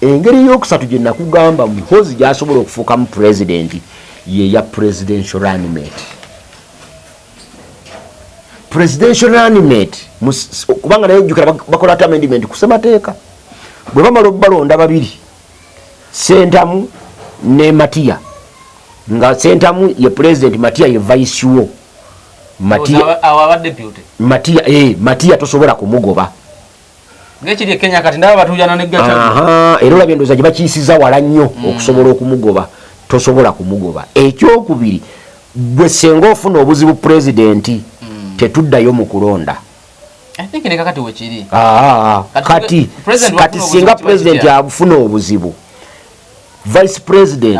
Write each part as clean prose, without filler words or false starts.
Engeri eyokusatu gye nakugamba Muhoozi gy'asobola okufuukamu pulezidenti ye ya presidential running mate. Presidential running mate kubanga naye jjukira bakola ate amendment ku ssemateeka, bwe bamala okubalonda babiri, Sentamu ne Matiya, nga Sentamu ye president, Matiya ye vice wo. Matiya tosobola kumugoba. Ngekiri e Kenya kati ndaba batujana ne Gachagua. Era olabye ndowooza gye bakiyisiza wala nnyo okusobola okumugoba, tosobola kumugoba. Ekyokubiri, gwe senga ofuna obuzibu pulezidenti, tetuddayo mu kulonda. I think ne kakati wekiri. Kati kati singa pulezidenti afuna obuzibu, vice president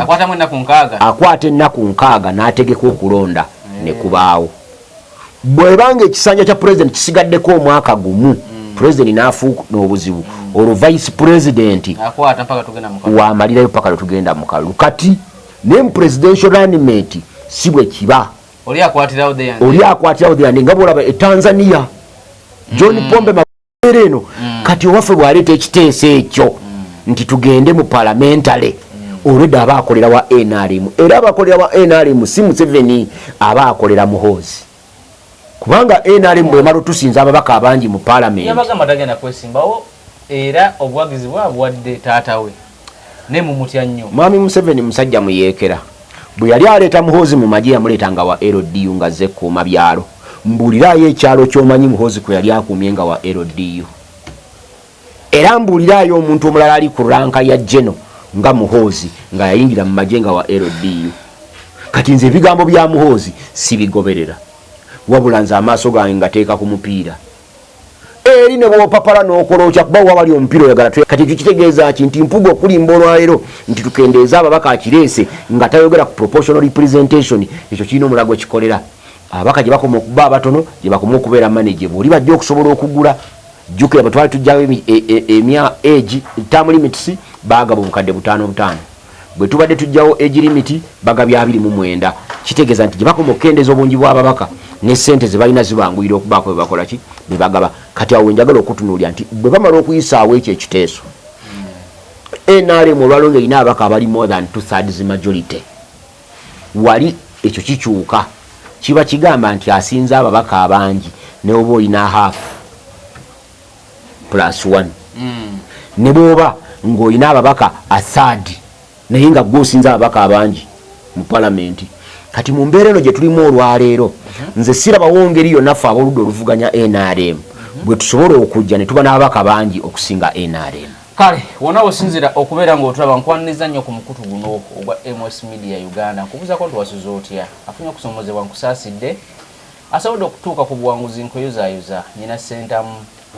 akwata ennaku 60 n'ategeka okulonda ne kubaawo. Bwebanga ekisanja kya president kisigaddeko omwaka gumu, president n'afuuna obuzibu, olwo vice president wamalirayo paka lwetugenda mu kalulu. Kati naye mu presidential running mate si bwe kiba. Oli akwatirawo. There, nga bwolaba e Tanzania, John Pombe Magufuli eno. Kati owaffe bw'aleeta ekiteeso ekyo nti tugende mu parliamentary, olwedda aba akolera wa NRM, era abakolera wa NRM si Museveni, aba akolera Muhoozi, kubanga NRM bwemala otusinza ababaka abangi mu parliament. Yabagamba tagenda kwesimbawo, era obuwagizi bwabwadde taata we ne mumutya nnyo. Mwami Museveni musajja muyeekera. Bwe yali aleeta Muhoozi mu magye, yamuleeta nga wa LDU, nga azze kukuuma byalo. Mbuuliraayo ekyalo ky'omanyi Muhoozi kwe yali akuumye nga wa LDU, era mbuuliraayo omuntu omulala ali ku rank ya general nga Muhoozi nga yayingira mu magye nga wa LDU. Kati nze ebigambo bya Muhoozi sibigoberera, wabula nze amaaso gange ngateeka ku mupiira eri ne bwopapala n'okola otya, kuba wabali omupiira oyagala. Kati ekyo kitegeeza ki? Nti Mpuga okulimba olwaleero nti tukendeeze ababaka, akireese nga tayogera ku proportional representation. Ekyo kirina omulago kikolera ababaka gye bakoma okuba abatono, gye bakoma okubeera manageable, oli bajja okusobola okugula. Jjukira bwe twali tujjawo emya age term limits, baagaba obukadde butaano butaano. Bwe tubadde tujjawo age limit, bagabya 29. Kitegeeza nti gye bakoma okukendeeza obungi bw'ababaka, ne sente ze balina zibanguyira okubaako bwe bakola ki, bwe bagaba. Kati awo wenjagala okutunuulira nti bwe bamala okuyisaawo ekyo ekiteeso, NRM olwalwo nga erina ababaka abali more than two thirds majority, wali ekyo kikyuka, kiba kigamba nti asinza ababaka abangi, ne oba olina half plus one, ne bwoba ng'olina ababaka a third, naye nga gwe osinza ababaka abangi mu palamenti. Kati mu mbeera eno gye tulimu olwaleero, nze sirabawo ngeri yonna ffe ab'oludda oluvuganya NRM bwe tusobola okujja ne tuba n'ababaka bangi okusinga NRM. Kale wona wosinzira okubeera ng'otulaba, nkwaniriza nnyo ku mukutu guno ogwa MS Media Uganda. Nkubuuzako nti wasuze otya? Afunye okusomozebwa, nkusaasidde. Asobodde okutuuka ku buwanguzi, nkuyuzayuza. Nyina Sentamu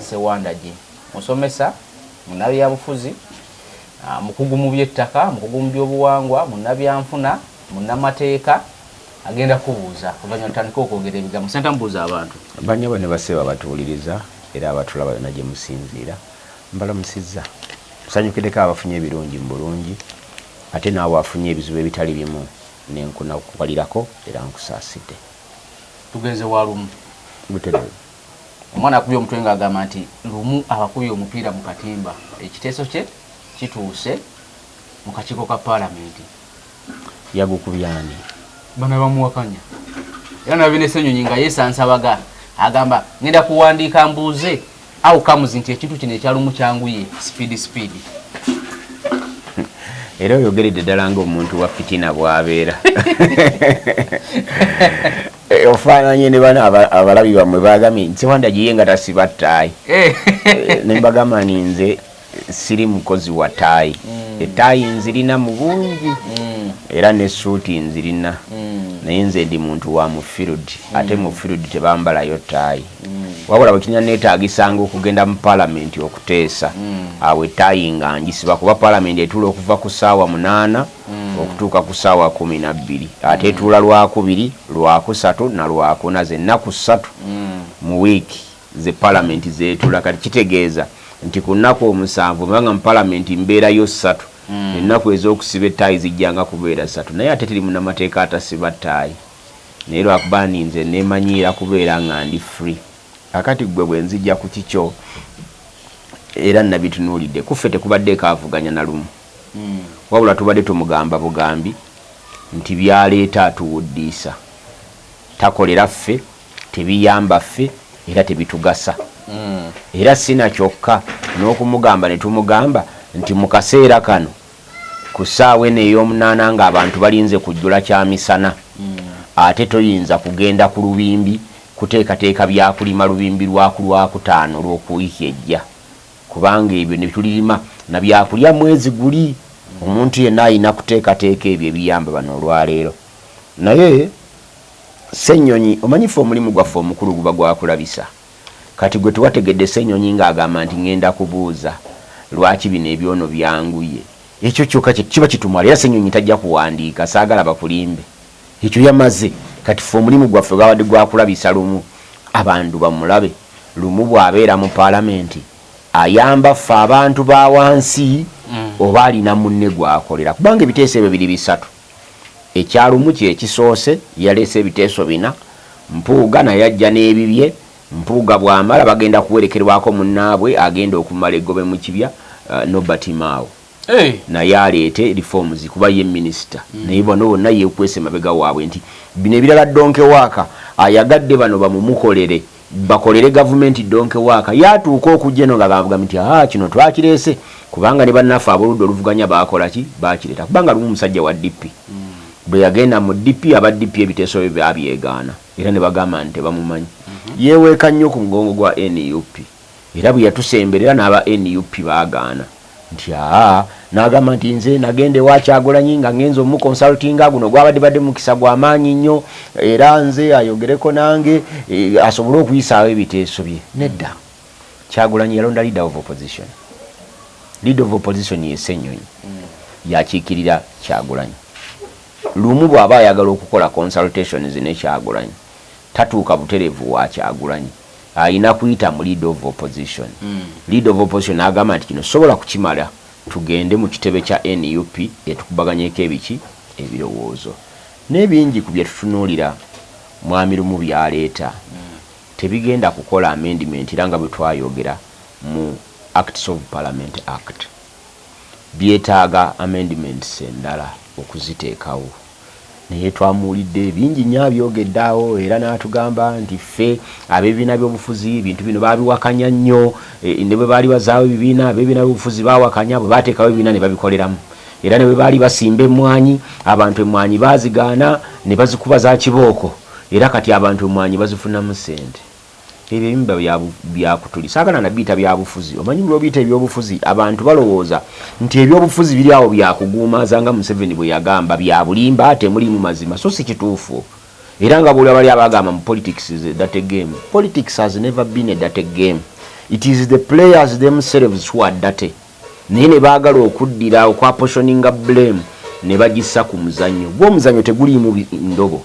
Sewandagi musomesa, munnabyabufuzi, mukugu mu by'ettaka, mukugu mu by'obuwangwa, munnabyanfuna, munnamateeka. Agenda kubuuza oluvannyuma tutandike okwogera ebigambo. Sentamu, buuza abantu. Banyabo ne bassebo abatuwuliriza era abatulaba yonna gye musinziira, mbalamusizza. Nsanyukiddeko abafunye ebirungi mu bulungi, ate naawe afunye ebizibu ebitali bimu nenkunakuwalirako era nkusaasidde. Tugenze wa Lumu. Butereevu. Omwana akubye omutwe ng'agamba nti Lumu abakubye omupiira mu katimba. Ekiteeso kye kituuse mu kakiiko ka paalamenti. Yagukubyani? Bano bamuwakanya era nabye ne Ssenyonyi nga yeesansabaga, agamba ngenda kuwandiika mbuuze outcomes nti ekintu kino ekyalumu kyanguye speed speed. Era oyogeredde ddala ng'omuntu wa fitina bw'abeera. Ofaananye ne bano abalabi bammwe bagambye nti Sewandagi ye nga tasiba ttaayi. Ne mbagamba ni nze siri mukozi wa ttaayi. Ettaayi nzirina mu bungi era ne suuti nzirina, naye nze ndi muntu wa mu field, ate mu field tebambalayo ttaayi. Wabula bwe kirina neetaagisanga okugenda mu paalamenti okuteesa, awo ettaayi nga ngisiba, kuba paalamenti etuula okuva ku ssaawa 8 okutuuka ku ssaawa 12, ate etuula Lwakubiri, Lwakusatu na Lwakuna, ze nnaku 3 mu wiiki ze paalamenti zeetuula. Kati kitegeeza nti ku nnaku 7 kubanga mu paalamenti mbeerayo 3, ennaku ez'okusiba ettaayi zijjanga kubeera 3. Naye ate teri munnamateeka atasiba ttaayi, naye lwakuba ndi nze neemanyiira kubeera nga ndi free. Kakati ggwe bwe nzija ku kikyo Era nabitunuulidde kuffe tekubaddeeko avuganya na lumu, wabula tubadde tumugamba bugambi nti byaleeta atuwuddiisa, takolera ffe, tebiyamba ffe era tebitugasa. Era sina kyokka n'okumugamba ne tumugamba nti mu kaseera kano ku ssaawa eno ey'omunaana ng'abantu balinze kujjula kyamisana, ate toyinza kugenda ku lubimbi kuteekateeka byakulima lubimbi lwa ku Lwakutaano lw'oku wiiki ejja, kubanga ebyo ne tulirima na byakulya mwezi guli. Omuntu yenna alina kuteekateeka ebyo ebiyamba bano olwaleero. Naye Ssenyonyi, omanyi ffe omulimu gwaffe omukulu guba gwakulabisa. Kati gwe tewategedde Ssenyonyi ng'agamba nti ngenda kubuuza lwaki bino ebyono byanguye. Ekyo kyokka kiba kitumala, era Ssenyonyi tajja kuwandiika, saagala bakulimbe. Ekyo yamaze. Kati ffe omulimu gwaffe gwabadde gwakulabisa Lumu abantu bamulabe. Lumu bw'abeera mu Palamenti ayamba ffe abantu ba wansi oba alina munne gw'akolera, kubanga ebiteeso ebyo biri bisatu. Ekya Lumu kye kisoose, yaleese ebiteeso bina, Mpuuga naye ajja n'ebibye. Mpuuga bw'amala bagenda kuwerekerwako munnaabwe agenda okumala eggobe mu kibya, Norbert Mao, naye aleete reforms kuba ye minisita. Naye bano bonna yeekwese mabega waabwe nti bino ebirala donkey work, ayagadde bano bamumukolere, bakolere gavumenti donkey work. Yatuuka okujja eno nga gamba nti aa kino twakireese kubanga ne bannaffe ab'oludda oluvuganya baakola ki, baakireeta. Kubanga Lumu musajja wa DP, bwe yagenda mu DP, aba DP ebiteeso bye babyegaana era ne bagamba nti tebamumanyi. Yeeweeka nnyo ku mugongo gwa NUP, era bwe yatusemberera n'aba NUP baagaana nti aa, n'agamba nti nze nagenda ewa Kyagulanyi nga ngenze omuconsultinga, guno gwabadde badde mukisa gwa maanyi nnyo, era nze ayogereko nange asobole okuyisaawo ebiteeso bye. Nedda, Kyagulanyi yalonda leader of opposition. Leader of opposition ye Ssenyonyi, yakiikirira Kyagulanyi. Lumu bw'aba ayagala okukola consultations ne Kyagulanyi, tatuuka butereevu wa Kyagulanyi, alina kuyita mu leader of opposition. Leader of opposition agamba nti kino sobola kukimala, tugende mu kitebe kya NUP etukubaganyeko ebiki ebirowoozo. N'ebingi ku bye tutunuulira mwami Lumu byaleeta tebigenda kukola amendment, era nga bwe twayogera mu Acts of Parliament Act, byetaaga amendments endala okuziteekawo. Naye twamuwulidde bingi nnyo abyogedde awo, era n'atugamba nti ffe ab'ebibiina by'obufuzi ebintu bino babiwakanya nnyo, ne bwe baali bazaawo ebibiina, ab'ebibiina by'obufuzi bawakanya, bwe bateekawo ebibiina ne babikoleramu. Era ne bwe baali basimba emmwanyi, abantu emmwanyi baazigaana ne bazikuba za kibooko, era kati abantu emmwanyi bazifunamu ssente. Ebyo ebimu biba byakutuli, saagala nabiyita byabufuzi. Omanyi buli obiyita ebyobufuzi, abantu balowooza nti ebyobufuzi biri awo byakuguumaaza, nga Museveni bwe yagamba, bya bulimba, temulimu mazima, so si kituufu. Era nga buli abali abagamba mu politics is a dirty game, politics has never been a dirty game. It is the players themselves who are dirty, naye ne baagala okuddira okwapportioninga blame ne bagissa ku muzannyo. Gwe omuzannyo teguliimu ndobo,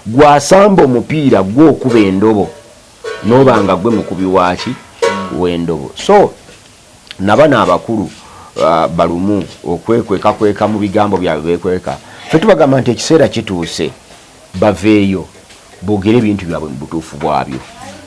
gwasamba omupiira gwe okuba endobo noba nga gwe mukubi waaki w'endobo. So nabano abakulu balumu okwekwekakweka mu bigambo byabwe bekweka, ffe tubagamba nti ekiseera kituuse baveeyo boogere ebintu byabwe mu butuufu bwabyo,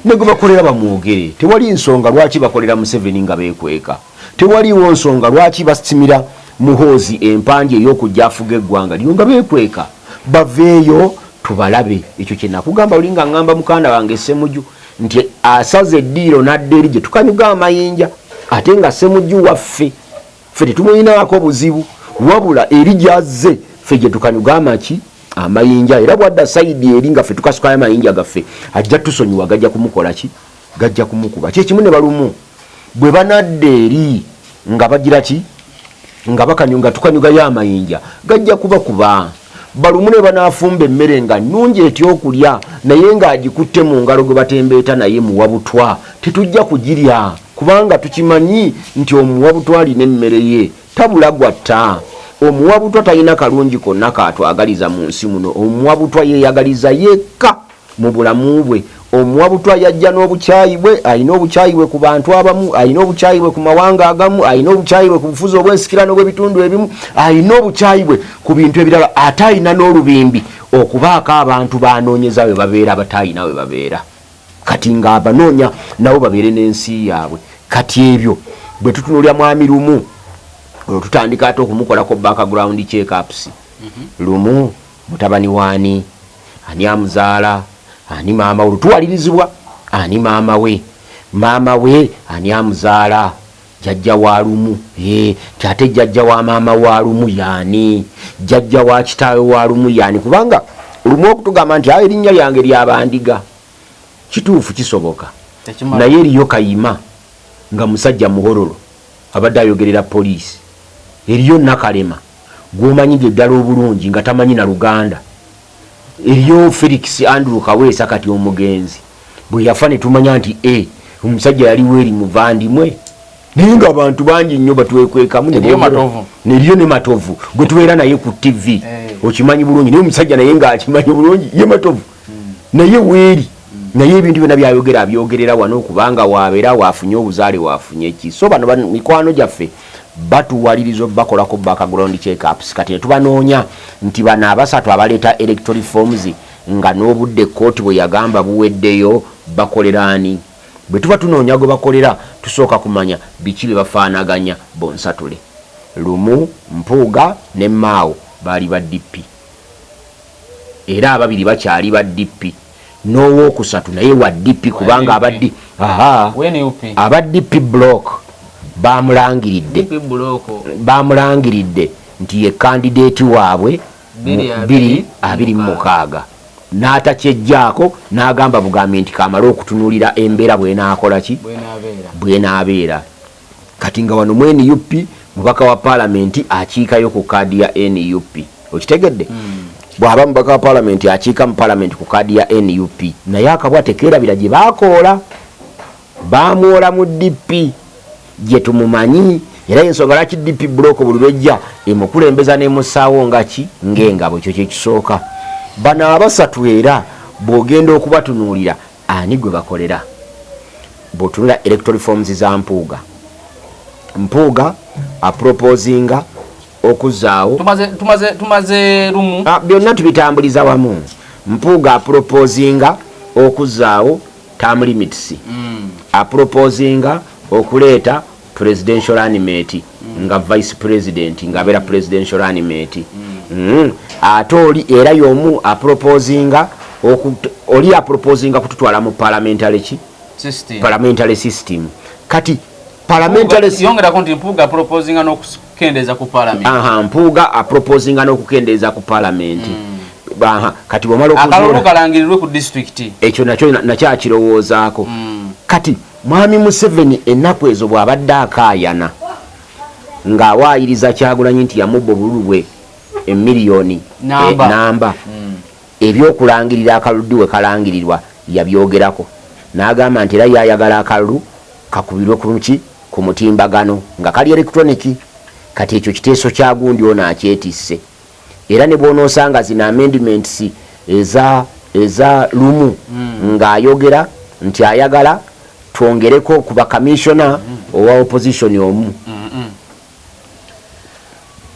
ne gwe bakolera bamwogere. Tewali nsonga lwaki bakolera Museveni nga beekweka, tewaliwo nsonga lwaki basimira Muhoozi empanja ey'okujja afuga eggwanga lino nga beekweka. Baveeyo tubalabe. Ekyo kye nakugamba oli nga ŋŋamba mukanda wange Ssemuju nti asaze eddiiro n'adda eri gye tukanyuga amayinja, ate nga Ssemuju waffe, ffe tetumulinaako buzibu, wabula eri gy'azze ffe gye tukanyuga amaki amayinja. Era bwadda side eri nga ffe tukasukayo amayinja gaffe, ajja tusonyiwa, gajja kumukola ki, gajja kumukuba. Kyekimu ne balumu bwe banadda eri nga bagira ki, nga bakanyuga, tukanyugayo amayinja, gajja kubakuba. Balumu ne banaafumba emmere nga nnungi etya okulya, naye ng'agikutte mu ngalo gwe batembeeta naye muwabutwa, tetujja kugirya, kubanga tukimanyi nti omuwabutwa alina emmere ye, tabula gwatta. Omuwabutwa talina kalungi konna kaatwagaliza mu nsi muno. Omuwabutwa yeeyagaliza yekka mu bulamu bwe. Omuwabutwa yajja n'obukyayi bwe, alina obukyayi bwe ku bantu abamu, alina obukyayi bwe ku mawanga agamu, alina obukyayi bwe ku bufuzi obw'ensikirano bw'ebitundu ebimu, alina obukyayi bwe ku bintu ebirala, ate alina n'olubimbi okubaako abantu banoonyeza we babeera abataalina we babeera, kati ng'abanoonya nabo babeere n'ensi yaabwe. Kati ebyo Bwe tutunuulira Mwami Lumu, olwo tutandika ate okumukolako background checkups. Lumu mutabani waani? Ani amuzaala? Ani maama? Olwo tuwalirizibwa, ani maama we? Maama we ani amuzaala? Jjajja wa Lumu, ti ate jjajja wa maama wa Lumu yaani? Jjajja wa kitaawe wa Lumu yaani? Kubanga Lumu okutugamba nti erinnya lyange lyabandiga, kituufu, kisoboka, naye eriyo Kayima nga musajja muhororo abadde ayogerera poliisi, eriyo Nakalema gwomanyidde eddala obulungi nga tamanyi na Luganda, eriyo Felix Andrew Kaweesa kati omugenzi bwe yafa ne tumanya nti e omusajja yaliwo eri muvandimwe, naye nga abantu bangi nnyo batwekwekamu. Neriyo ne Matovu gwe tubeera naye ku TV, okimanyi bulungi, naye omusajja naye ngaakimanyi bulungi ye Matovu, naye weeri, naye ebintu byonna byayogera abyogerera wano, kubanga wabeera wafunye obuzaale, wafunye ki. So bano mikwano gyaffe batuwaliriza bakolako background checkups. Kati netubanoonya nti bano abasatu abaleeta electoral reforms nga n'obudde kooti bwe yagamba buweddeyo, bakoleraani? Bwe tuba tunoonya gwe bakolera, tusooka kumanya biki bye bafaanaganya bonsatule. Lumu, Mpuuga ne Maawo baali ba DP, era ababiri bakyali ba DP, n'owookusatu naye wa DP, kubanga aba DP block bamulangiridde nti ye candidate waabwe 2026, n'atakyejjaako n'agamba bugambi nti kamale okutunuulira embeera bwenaakola ki, bwenaabeera. Kati nga wano mu NUP mubaka wa paalamenti akiikayo ku kaadi ya NUP, okitegedde? Bw'aba mubaka wa paalamenti akiika mu paalamenti ku kaadi ya NUP, naye akabwa tekeerabira gye baakoola, bamwola mu DP gye tumumanyi, era ensonga lwaki DP block buli lwejja emukulembeza nemusaawo nga ki, ng'engabo. Ekyo kyekisooka. Bano abasatu era bw'ogenda okubatunuulira, ani gwe bakolera? Bw'otunula electoral reforms za Mpuuga, Mpuuga aproposinga okuzaawo Tumaze Lumu. Ah, byonna tubitambuliza wamu. Mpuuga aproposinga okuzaawo term limits, aproposinga okuleeta presidential running mate, nga vice president ng'abeera presidential running mate. Ate oli era y'omu aproposinga oli aproposinga kututwala mu parliamentary ki? System. Parliamentary system. Kati parliamentary Yongerako nti Mpuuga proposinga n'okukendeeza ku parliament. Aha, Mpuuga aproposinga n'okukendeeza ku parliament. Aha, kati bwomala akalulu okuzuula kalangirirwe ku disitulikiti. Ekyo nakyo nakyakirowoozaako. Kati Mwami Museveni ennaku ezo bw'abadde akaayana ng'awaayiriza Kyagulanyi nti yamubba obululu bwe emiliyoni Namba. Namba ebyokulangirira akalulu we kalangirirwa yabyogerako n'agamba nti era yayagala akalulu kakubirwe ku ki, ku mutimbagano nga kali electronic. Kati ekyo kiteeso kya gundi ono akyetisse, era ne bw'onoosanga zino amendments eza Lumu ng'ayogera nti ayagala twongereko ku bakamishona owa opposition omu.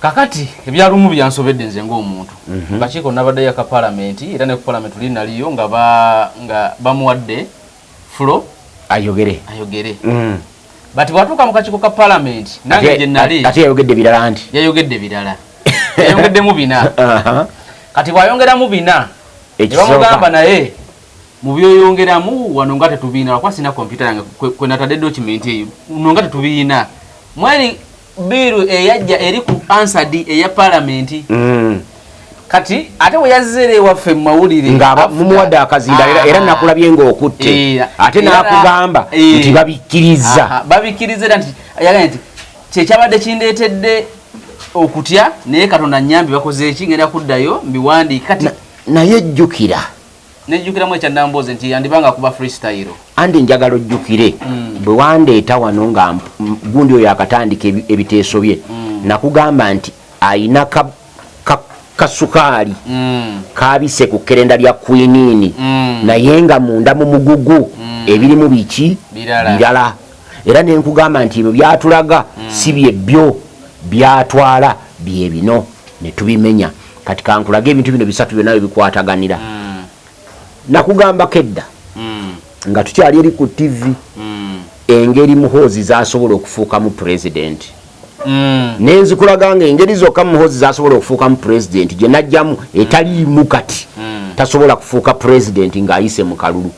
Kakati ebyalumu byansobedde nze ng'omuntu. Kakiiko nabaddeyo aka palamenti, era ne ku palamenti luli naliyo nga nga bamuwadde floor ayogere. Ayogere. But bwatuuka mu kakiiko ka palamenti, nange gye nali Ate yayogedde birala nti yayogedde birala, yayongeddemu bina. Kati bw'ayongeramu bina ne Ekisooka. bamugamba, naye mu byoyongeramu wano nga tetubiina, lwakuba sina kompyuta yange kwe natadde document eyo, no nga tetubiina mweri bill eyajja eri ku Hansard eya palamenti. Kati ate bwe yazze era ewaffe mu mawulire nga mumuwadde akazinda era nakulabye ng'okutte ate n'akugamba nti babikkiriza. Aha, babikkiriza, era nti yagambye nti kyekyabadde kindeetedde okutya, naye Katonda nyambi, bakoze eki, ngenda kuddayo mbiwandiike. Kati Naye jjukira nejjukiramu ekya Nambooze nti yandibanga kuba freestyle. Andi njagala ojjukire bwe wandeeta wano nga gundi oyo akatandika ebiteeso bye, nakugamba nti ayina kasukaali kabise ku kerenda lya quinine, naye nga munda mu mugugu ebirimu biki? Birala. Birala. Era nenkugamba nti ebyo byatulaga si byebyo byatwala, bye bino ne tubimenya. Kati kankulaga ebintu bino bisatu byonna bwe bikwataganira. Nakugambako edda nga tukyali eri ku TV. Engeri Muhoozi zasobola okufuukamu pulezidenti, nenzikulaga nga engeri zokka Muhoozi zasobola okufuukamu pulezidenti gye najjamu etaliimu kati, tasobola kufuuka pulezidenti ng'ayise mu kalulu.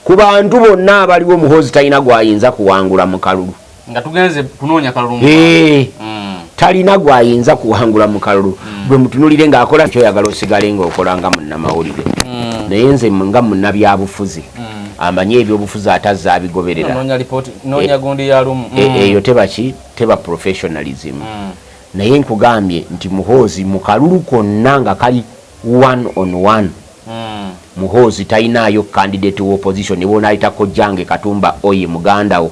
Ku bantu bonna abaliwo, Muhoozi talina gwayinza kuwangula mu kalulu. Nga tugenze kunoonya kalulu. Talina gwayinza kuwangula mu kalulu. Gwe mutunulire ng'akola kyoyagala, osigale ng'okola nga munnamawulire, naye nze nga munnabyabufuzi amanyi ebyobufuzi atazza abigoberera. Noonya lipooti, noonya gundi ya lumu. Eyo teba ki, teba professionalism. Naye nkugambye nti Muhoozi mu kalulu konna nga kali one on one, Muhoozi talinaayo candidate wa opposition ne bwonaayita kojjange Katumba oye muganda wo,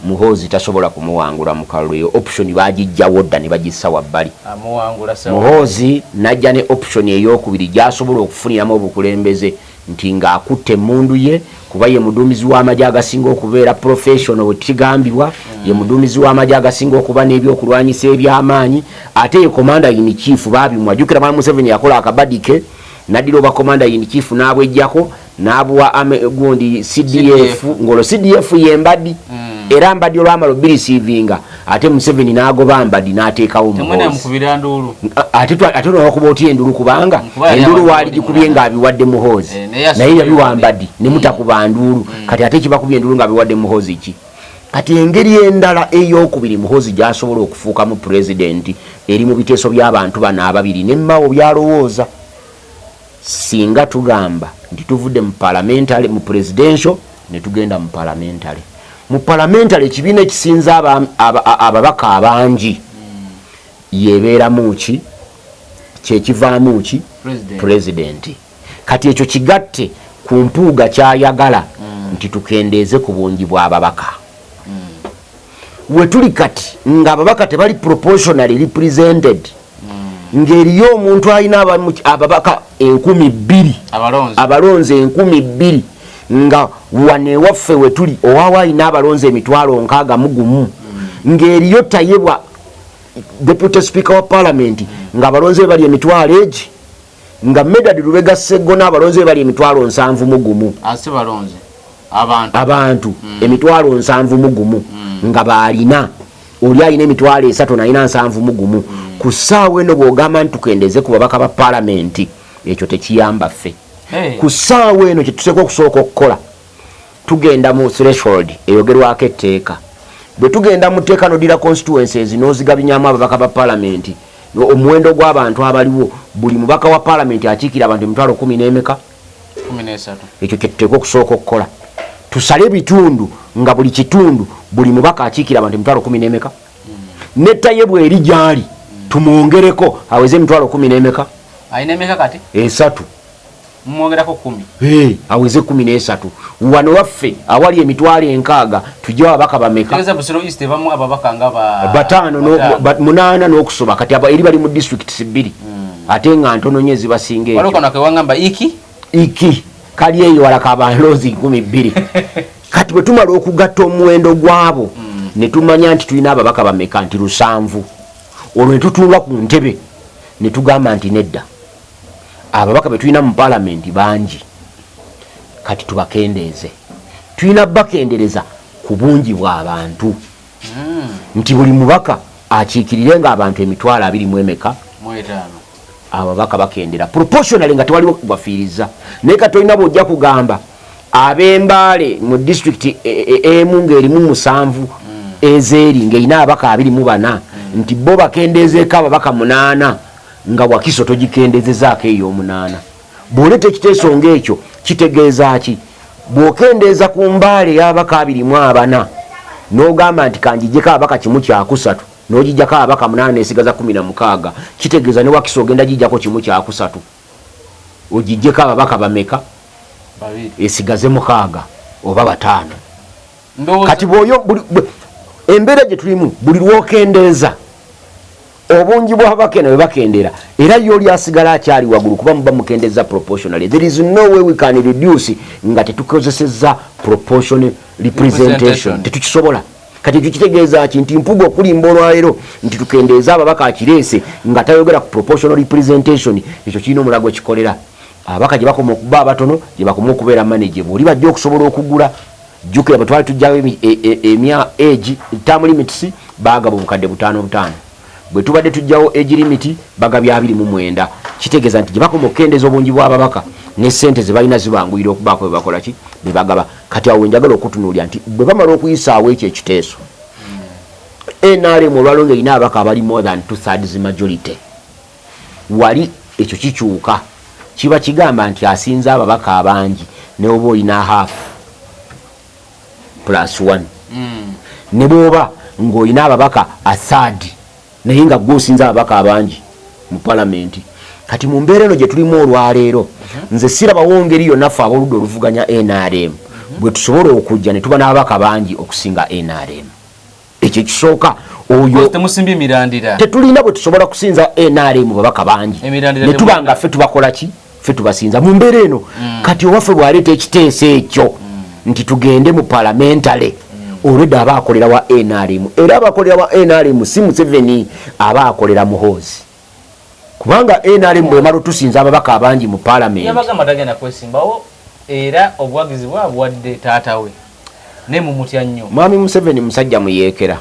Muhoozi tasobola kumuwangula mu kalulu. Eyo option bagijjawo dda ne bagissa wabbali. Amuwangula. Muhoozi najja ne option eyokubiri gy'asobola okufuniramu obukulembeze, nti ng'akutte emmundu ye, kuba ye muduumizi w'amagye agasinga okubeera professional bwe kigambibwa, ye muduumizi w'amagye agasinga okuba n'ebyokulwanyisa eby'amaanyi, ate ye commander in chief baabimwa. Jjukira Mwami Museveni yakola akabadi ke n'addira oba commander in chief n'abwejjako n'abuwa gundi CDF, ng'olwo CDF ye Mbadi. Era Mbadi olwamala obireceivinga, ate Museveni n'agoba Mbadi n'ateekawo Temwena Muhoozi. Mukubira nduulu. Ate olwakuba otya endulu, kubanga Kuba yali endulu awadde waali gikubye ng'abiwadde Muhoozi. Eh, naye naye yabiwa yasuubira Mbadi ne mutakuba nduulu. Kati ate kibakubye endulu ng'abiwadde Muhoozi ki? Kati engeri endala eyokubiri Muhoozi gy'asobola okufuukamu pulezidenti eri mu biteeso by'abantu bano ababiri ne Mao byalowooza. Singa tugamba nti tuvudde mu parliamentary, mu presidential ne tugenda mu parliamentary, mu parliamentary ekibiina ekisinza ababaka abangi yebeeramu ki, kyekivaamu ki? President. President. Kati ekyo kigatte ku Mpuuga kyayagala nti tukendeeze ku bungi bw'ababaka. We tuli kati ng'ababaka tebali proportionally represented, ng'eriyo omuntu alina ababaka 2000, abalonzi, abalonzi 2000, nga wano ewaffe we tuli owaawo alina abalonzi 600,000, ng'eriyo Tayebwa deputy speaker wa parliament ng'abalonzi be bali emitwalo egi, nga Medard Lubega Seggona abalonzi be bali 71,000. Ase balonzi abantu. Abantu 71,000 nga baalina, oli alina 300 nalina 71. Ku ssaawa eno bw'ogamba nti tukendeze ku babaka ba paalamenti, ekyo tekiyamba ffe. Ku ssaawa eno kyetuteekwa okusooka okukola, tugenda mu threshold eyogerwako etteeka. Bwe tugenda mu tteeka nodira constituencies n'ozigabinyamu ababaka ba paalamenti, omuwendo gw'abantu abaliwo, buli mubaka wa paalamenti akiikira abantu emitwalo kumi n'emeka? 13. Ekyo kyetuteekwa okusooka okukola, tusale ebitundu nga buli kitundu buli mubaka akiikira abantu emitwalo kumi n'emeka, nettaye bweri gyali tumwongereko aweze emitwalo kumi n'emeka? Alina emeka kati? 3. Mumwongerako 10. Hey, aweze 13. Wano waffe awali 60,000 tujja ababaka bameka? Tegeza Busiro East ebamu ababaka nga ba bataano bataano. Munaana n'okusoba. Kati aba eri bali mu districts bbiri, ate nga ntono nnyo ezibasinga. Waliwo ekyo kano kewangamba iki. Iki kali eyo wala kabaloozi 2000. Kati bwe tumala okugatta omuwendo gwabo ne tumanya nti tulina ababaka bameka, nti 70, olwo ne tutuula ku ntebe ne tugamba nti nedda, ababaka be tulina mu paalamenti bangi, kati tubakendeeze. Tulina bakendereza ku bungi bw'abantu, nti buli mubaka akiikirire nga abantu emitwalo abiri mu emeka? Mu etaano. Ababaka bakendera proportionally nga tewaliwo gwafiiriza. Naye kati olina bwojja kugamba ab'Embaale mu disitulikiti emu ng'erimu 7 ezeeri ng'erina ababaka 24, nti bo bakendeezeeko ababaka 8, nga Wakiso togikendeezezaako ey'omunaana. Bw'oleeta ekiteeso ng'ekyo kitegeeza ki? Bw'okendeeza ku Mbaale y'ababaka 24 n'ogamba nti kanjijjeko ababaka kimu kyakusatu, n'ogijjako ababaka 8 n'esigaza 16, kitegeeza ne Wakiso ogenda gijjako kimu kyakusatu, ogijjeko ababaka bameka? 2. Esigaze 6 oba 5. Ndowooza Kati bwoyo embeera gye tulimu, buli lwokendeeza obungi bw'ababaka eno bwe bakendera, era ye oli asigala akyali waggulu, kuba muba mukendeza proportionally. There is no way we can reduce nga tetukozesezza proportion representation. Representation. Tetukisobola. Kati ekyo kitegeeza ki? Nti Mpuga okulimba olwaleero nti tukendeeze ababaka akireese nga tayogera ku proportional representation, ekyo kirina omulago kikolera. Ababaka gye bakoma okuba abatono, gye bakoma okubeera manageable, oli bajja okusobola okugula. Jjukira bwe twali tujjawo emya age term limits, baagaba obukadde 5 5. Bwe tubadde tujjawo age limit, bagabya 29. Kitegeeza nti gye bakoma okukendeeza obungi bw'ababaka, ne ssente ze balina zibanguyira okubaako bwe bakola ki, bwe bagaba. Kati awo wenjagala okutunuulira nti bwe bamala okuyisaawo ekyo ekiteeso, NRM olwalwo ng'erina ababaka abali more than 2/3 majority, wali ekyo kikyuka, kiba kigamba nti asinza ababaka abangi, ne oba olina half plus one, ne bwoba ng'olina ababaka a third, naye nga gwe osinza ababaka abangi mu palamenti. Kati mu mbeera eno gye tulimu olwaleero, nze sirabawo ngeri yonna ffe ab'oludda oluvuganya NRM bwe tusobola okujja ne tuba n'ababaka bangi okusinga NRM. Ekyo ekisooka. Oyo temusimbye mirandira. Tetulina bwe tusobola kusinza NRM babaka bangi Emirandira. Ne tuba nga ffe tubakola ki, ffe tubasinza mu mbeera eno. Kati owaffe bw'aleeta ekiteeso ekyo nti tugende mu parliamentary, olwedda aba akolera wa NRM, era abakolera wa NRM si Museveni, aba akolera Muhoozi, kubanga NRM bwemala otusinza ababaka abangi mu palamenti, Yabagamba tagenda kwesimbawo, era obuwagizi bwabwadde taata we, naye mumutya nnyo. Mwami Museveni musajja muyeekera.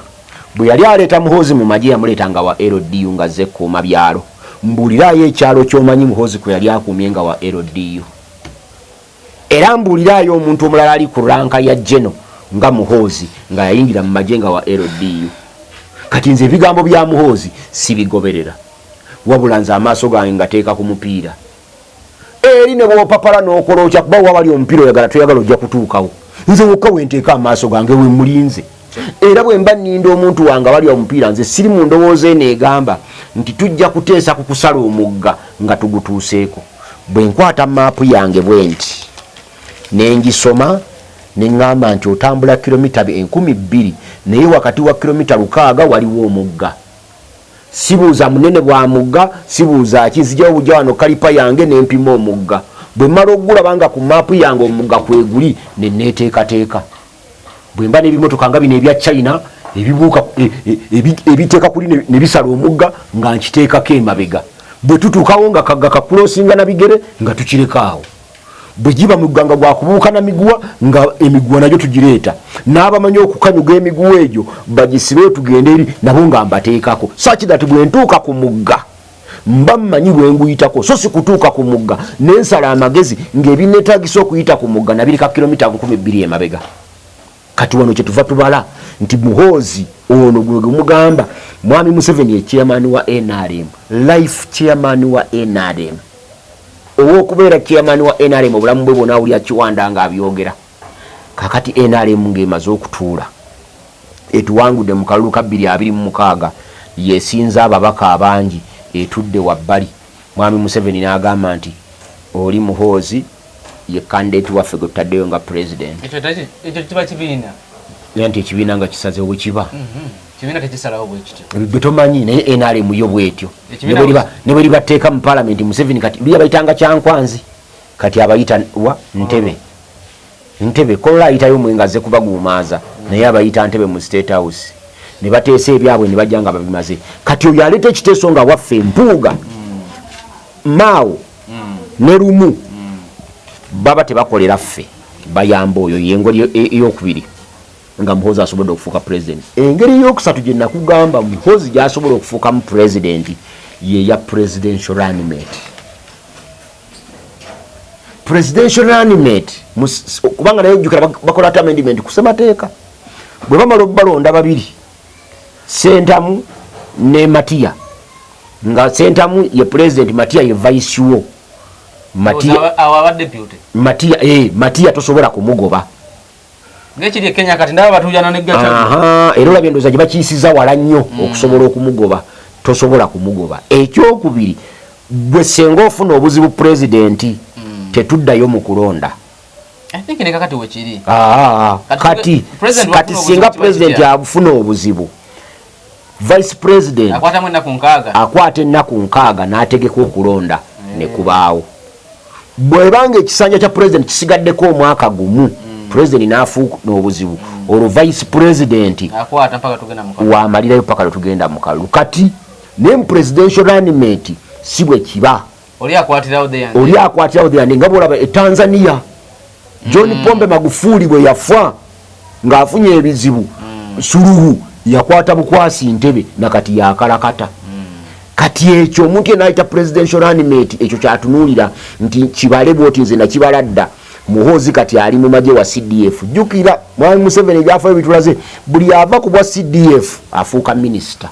Bwe yali aleeta Muhoozi mu magye, yamuleetanga wa LDU nga azze kukuuma byalo. Mbuuliraayo ekyalo ky'omanyi Muhoozi kwe yali akuumye nga wa LDU. Era mbuuliraayo omuntu omulala ali ku rank ya general nga Muhoozi nga yayingira mu magye nga wa LDU. Kati nze ebigambo bya Muhoozi sibigoberera, wabula nze amaaso gange ngateeka ku mupiira eri. Ne bwopapala n'okola otya, kuba wabali omupiira, oyagala toyagala ojja kutuukawo. Nze wokka wenteeka amaaso gange wemulinze, era bwe mba nninda omuntu wange awali omupiira, nze siri mu ndowooza eno egamba nti tujja kuteesa ku kusala omugga nga tugutuuseeko. Bwe nkwata maapu yange bwe nti ne ngisoma, ne ŋŋamba nti otambula kilomita 2000, naye wakati wa kilomita 600 waliwo omugga. Sibuuza munene bwa mugga, sibuuza ki, nzijawo bujja wano caliper yange nempima omugga. Bwe mmala okugulaba nga ku maapu yange omugga kweguli, ne neeteekateeka. Bwe mba n'ebimotoka nga bino ebya China ebibuuka ebiteeka kuli ne bisala omugga, nga nkiteekako emabega. Bwe tutuukawo nga kagga kakulosinga na bigere, nga tukirekaawo. Bwe giba mugga nga gwakubuuka na miguwa, nga emiguwa nagyo tugireeta, n'abamanyi okukanyuga emiguwa egyo bagisibe tugende eri nabo, nga mbateekako, such that bwe ntuuka ku mugga mba mmanyi bwe nguyitako, so si kutuuka ku mugga nensala amagezi ng'ebinneetagisa okuyita ku mugga nabireka kilomita 2000 emabega. Kati wano kyetuva tubala nti Muhoozi ono gwe mugamba mwami Museveni ye chairman wa NRM, life chairman wa NRM, ow'okubeera chairman wa NRM obulamu bwe bwona, awulira Kiwanda ng'abyogera. Kakati NRM ng'emaze okutuula, etuwangudde mu kalulu ka 2026, yesinza ababaka abangi, etudde wabbali, mwami Museveni n'agamba nti oli Muhoozi ye candidate waffe gwe tutaddeyo nga president. Ekyo kiba kibiina. Era nti ekibiina nga kisazeewo kiba Kibiina tekisalawo bwe kityo. Gwe tomanyi, naye NRM yo bwetyo. Ne bwe libateeka mu palamenti, Museveni kati luli abayitanga Kyankwanzi, kati abayita wa Ntebe. Ntebe kolola ayitayo mwe nga azze kubaguumaaza, naye abayita Ntebe mu State House ne bateesa ebyabwe ne bajja nga babimaze. Kati oyo aleeta ekiteeso nga waffe Mpuuga, Maawo ne Lumu baba tebakolera ffe, bayamba oyo. Yengeri eyokubiri nga Muhoozi asobodde okufuuka president. Engeri eyokusatu gye nakugamba Muhoozi gy'asobola okufuukamu president yeya presidential running mate. Presidential running mate, kubanga naye ojjukira bakola ate amendment ku ssemateeka. Bwe bamala obalonda babiri, Sentamu ne Matiya, nga Sentamu ye president, Matiya ye vice wo. Matiya, awo aba deputy. Matiya, Matiya tosobola kumugoba. Ngekiri e Kenya, kati ndaba batujana ne Gachagua. Aha, era olabye endowooza gye bakiyisiza wala nnyo okusobola okumugoba. Tosobola kumugoba. Ekyokubiri, gwe senga ofuna obuzibu pulezidenti, tetuddayo mu kulonda. I think ne kakati wekiri. Ah, Kati kati president kati wafuna singa obuzibu kiba president kitya? afuna obuzibu, vice president Akwatamu ennaku 60. Akwata ennaku 60 n'ategeka okulonda ne kubaawo. Bwebanga ekisanja kya president kisigaddeko omwaka gumu, president n'afuuka n'obuzibu, olwo vice president akwata mpaka tugenda mu kalulu. Wamalirayo paka lwetugenda mu kalulu. Kati naye mu presidential running mate si bwe kiba. Oli akwatirawo there and Oli akwatirawo there and nga bwolaba e Tanzania, John Pombe Magufuli bwe yafa, Ng'afunye ebizibu, Suluhu yakwata bukwasi ntebe, nakati yakalakata. Kati ekyo omuntu yenna ayita presidential running mate, ekyo kyatunuulira nti kibale bwoti, nze nakibala dda. Muhoozi kati ali mu magye wa CDF. Jjukira Mwami Museveni, ebyafaayo bitulaze, buli ava ku bwa CDF afuuka minisita.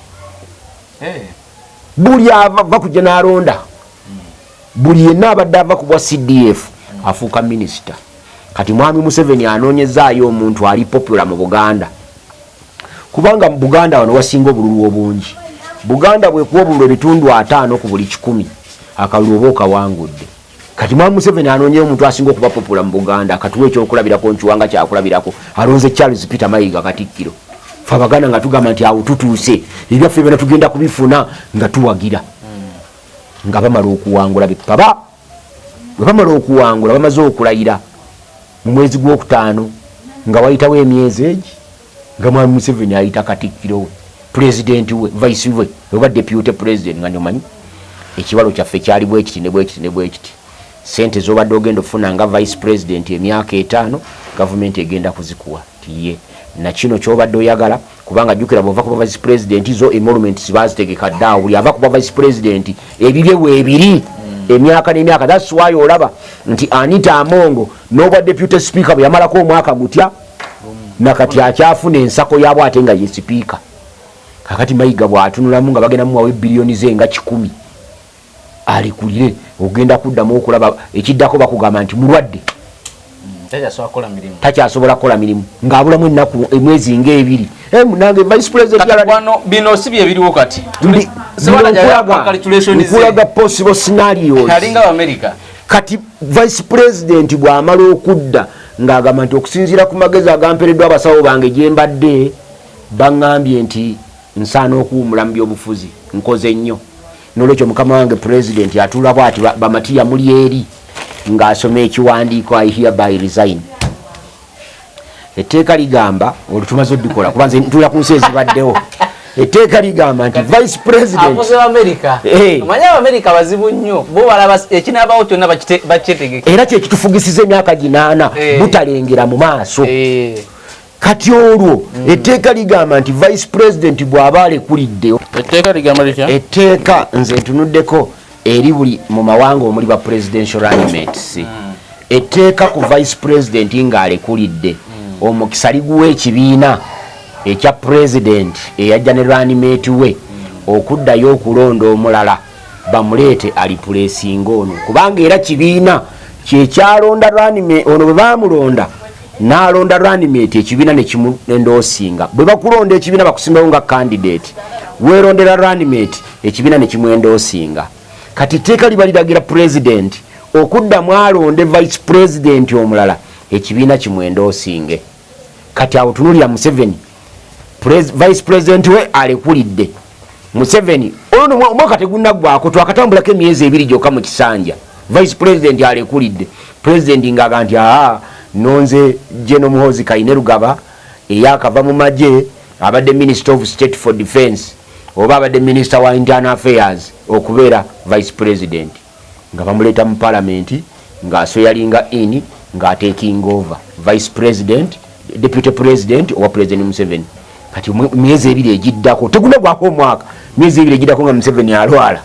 Buli ava va kujja n'alonda, buli yenna abadde ava ku bwa CDF afuuka minisita. Kati Mwami Museveni anoonyezaayo omuntu ali popular mu Buganda, kubanga mu Buganda wano wasinga obululu obungi. Buganda bwekuwa obululu ebitundu 50 ku buli 100, akalulu oba okawangudde. Kati Mwami Museveni anoonyeyo omuntu asinga okuba popular mu Buganda. Katuwa ekyokulabirako, nkiwanga kyakulabirako, alonze Charles Peter Mayiga katikkiro. Fe Abaganda nga tugamba nti awo tutuuse, ebyaffe byona tugenda kubifuna nga tuwagira. Nga bamala okuwangula, bipaba bwe bamala okuwangula, bamaze okulayira mu mwezi gwokutaano, nga wayitawo emyezi egi, nga Mwami Museveni ayita katikkiro we, pulezidenti we, vice we oba deputy president, nga nyomanyi ekibalo kyaffe kyali bwekiti ne bwekiti ne bwekiti, sente zobadde ogenda okufuna nga vice president emyaka 5, gavumenti egenda kuzikuwa. Tiye nakino kyobadde oyagala, kubanga jjukira bwova kuba vice president, zo emoluments bazitegeka ddaawo. Buli ava kuba vice president ebibye weebiri emyaka n'emyaka. That's why olaba nti Anita Amongo n'obwa deputy speaker bwe yamalako omwaka gutya, nakati akyafuna ensako yaabwe ate nga ye sipiika. Kakati Mayiga bw'atunulamu nga bagenda muwawo ebbiliyoni ze nga 100, alekulire, ogenda kuddamu okulaba ekiddako bakugamba nti mulwadde. Takyasobola kukola mirimu. Takyasobola kukola mirimu, ng'abulamu ennaku, emwezi ngaebiri. Eh, munange vice president Wano bino si bye biriwo kati. Bino nkulaga possible scenarios. Alinga America. Kati vice president bw'amala okudda ng'agamba nti okusinziira ku magezi agampereddwa abasawo bange gye mbadde, baŋŋambye nti nsaana okuwumula mu byobufuzi, nkoze nnyo, nolwekyo mukama wange president atuula bwati, bamatiya muli eri, ng'asoma ekiwandiiko, "I hereby resign." Etteeka ligamba, olwo tumaze odikola, kuba nze ntuula ku nsi ezibaddewo, etteeka ligamba nti vice president Akoze America. Omanyi Abamerika bazibu nnyo, bo balaba ekinaabawo kyonna bakyetegeke. Era kyekitufugisiza emyaka 80 butalengera mu maaso. Kati olwo etteeka ligamba nti vice president bw'aba alekulidde, Etteeka ligamba litya? Etteeka nze ntunuddeko eri buli mu mawanga omuli ba presidential running mates, etteeka ku vice president ng'alekulidde, omukisa liguwa ekibiina ekya president eyajja ne running mate we okuddayo okulonda omulala bamuleete areplacinga ono, kubanga era kibiina kyekyalonda running mate ono. Bwe bamulonda n'alonda running mate, ekibiina nekimuendorsinga. Bwe bakulonda ekibiina bakusimbawo nga candidate, weerondera running mate, ekibiina nekimuendorsinga. Kati etteeka liba liragira president okuddamu alonde vice president omulala, ekibiina kimuendorsinge. Kati awo tunulira Museveni, vice president we alekulidde. Museveni olwo omwaka tegunaggwako, twakatambulako emyezi 2 gyokka mu kisanja, vice president alekulidde. President ngaaga nti aa, nonze General Muhozi Kainerugaba eyakava mu magye, abadde minister of state for defense oba abadde minister wa internal affairs, okubeera vice president. Nga bamuleeta mu palamenti, ng'aswearinga in, ng'ataking over vice president, deputy president owa President Museveni. Kati myezi 2 egiddako, tegunagwako omwaka, myezi 2 egiddako nga Museveni alwala,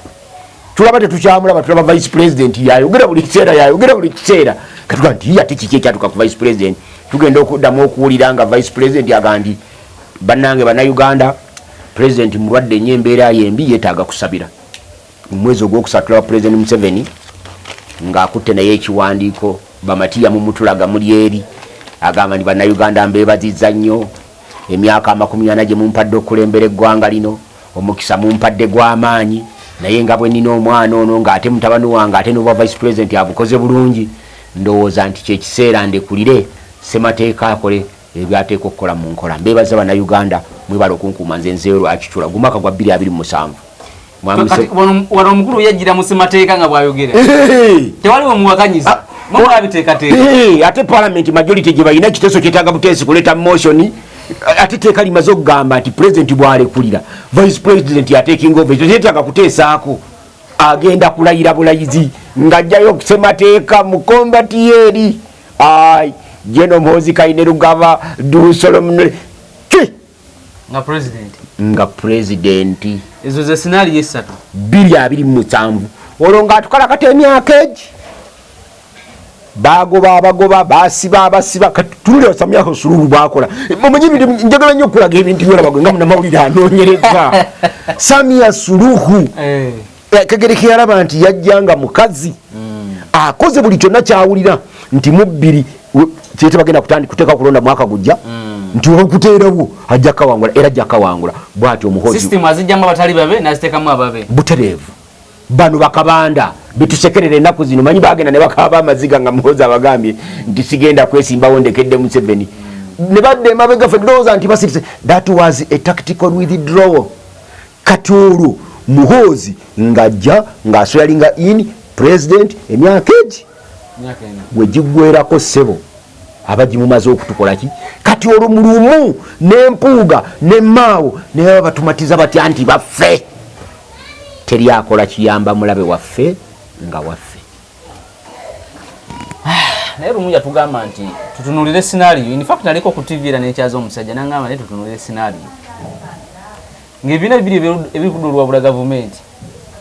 tulaba tetukyamulaba, tulaba vice president yayogera buli kiseera, yayogera buli kiseera. Katuga nti ate kiki ekyatuka ku vice president? Tugenda okuddamu okuwulira nga vice president aga nti bannange Bannayuganda, president mulwadde nnyo, embeera yembi, yeetaaga kusabira. Mu mwezi ogwokusatu tulaba President Museveni ng'akutte naye ekiwandiiko, bamatiya mumutulaga muli eri, agamba nti Bannayuganda mbeebazizza nnyo emyaka 40 gye mumpadde okukulembera eggwanga lino, omukisa mumpadde gw'amaanyi, naye nga bwe nina omwana ono ng'ate mutabani wange ate n'obwa vice president abukoze bulungi, ndowooza nti kyekiseera ndekulire ssemateeka akole ebyateeka okukola mu nkola. Mbeebaza Bannayuganda, mwebala okunkuuma, nze nzeeyo lwakitula gumwaka gwa 2027. Wano omukulu yajjira mu ssemateeka nga bw'ayogera, tewaliwo muwakanyiza, mubabiteekateeka. Ate parliament majority gye balina, ekiteeso kyetaaga buteesi kuleeta motion. Ate teeka limaze okugamba nti president bwalekulira, vice president ataking over. Ekyo kyetaaga kuteesaako, agenda kulayira bulayizi ng'ajjayo ssemateeka mu kombati eri. Ai, General Muhoozi Kainerugaba do solemnly ki nga president. Nga president. Ezo ze scenario esatu. 2027 olwo ng'atukalakata emyaka egi bagoba abagoba, basiba abasiba. Katulira Samia Suluhu bwakola. Omanyi njagala nnyo okulaga ebintu byolaba nga munamawulire anoonyereza. Samia Suluhu kagereke yalaba nti yajja nga mukazi akoze buli kyonna kyawulira nti mubbiri kyete bagenda kuteeka kulonda mwaka gujja nti okuteerawo ajja kawangula, era ajja kawangula bw'atyo Omuhoozi. System azijjamu abatali babe n'aziteekamu ababe. Butereevu. Bano bakabanda betusekerera ennaku zino, manyi bagenda ne bakaaba amaziga nga Muhoozi abagambye nti sigenda kwesimbawo, ndekedde Museveni, ne badda emabega. Ffe tulowooza nti basirise. That was a tactical withdrawal. Kati olwo Muhoozi ng'ajja ng'aswearinga in president emyaka egi bwe giggwerako, ssebo, aba gimumaze okutukola ki. Kati olwo mulumu n'empuuga ne maawo ne baba batumatiza batya nti baffe teri akola kiyamba mulabe waffe nga waffe. Naye lumu yatugamba nti tutunulire scenario. In fact, naliko ku TV era nenkyaza omusajja nangamba, naye tutunulire scenario ng'ebibiina bibiri ebiri kudda olwabula gavumenti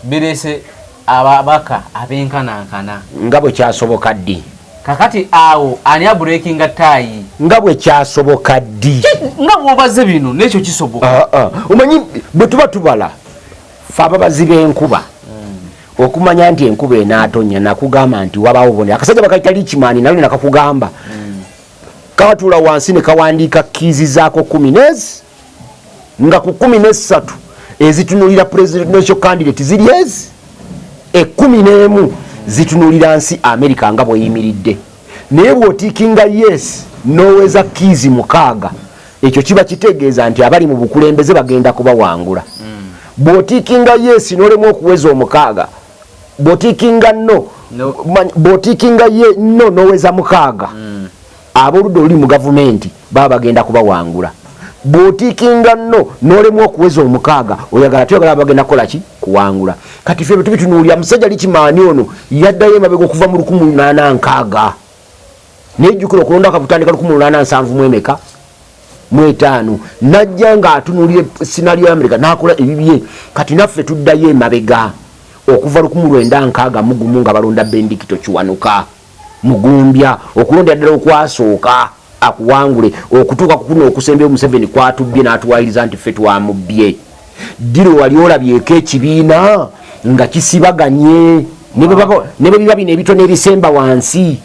bireese ababaka abenkanankana. Nga bwe kyasoboka ddi? Kakati awo ani abreakinga tie? Nga bwe kyasoboka ddi? Nga bwobaze bino nekyo kisoboka. Ah, ah. Omanyi bwe tuba tubala fe ababazi b'enkuba okumanya nti enkuba enaatonya, nakugamba nti wabaawo bubonero. Akasajja bakayita Lichman, nalo nakakugamba, katuula wansi ne kawandiika keys zaako 10 nezi, nga ku 13 ezitunulira presidential candidate ziri ezi 11 zitunulira nsi America nga bweyimiridde. Naye bw'otickinga yes n'oweza keys 6, ekyo kiba kitegeeza nti abali mu bukulembeze bagenda kubawangula. Bw'otickinga yes n'olemu okuweza 6, bw'otickinga no, No. Bw'otickinga ye no n'oweza 6, ab'oludda oluli mu gavumenti baba bagenda kubawangula. Bw'otickinga no n'olemu okuweza 6, oyagala toyagala, bagenda kukola ki? Kuwangula. Kati ffe tubitunuulira. Musajja Lichman ono yaddayo emabega okuva mu 1860, naye jjukira okulonda kakutandika 1870 emeka mu etaano, najja ng'atunuulira scenario ya Amerika n'akola ebibye. Kati naffe tuddayo emabega okuva 1961 nga balonda Bendikito Kiwanuka Mugumbya, okulondera ddala okwasooka akuwangule okutuuka ku kuno okusembyeyo Museveni kwatubbye n'atuwayiriza nti ffe twamubbye. Ddiro wali olabyeko ekibiina nga kisibaganye ne bwe biba bino ebitono ebisemba wansi?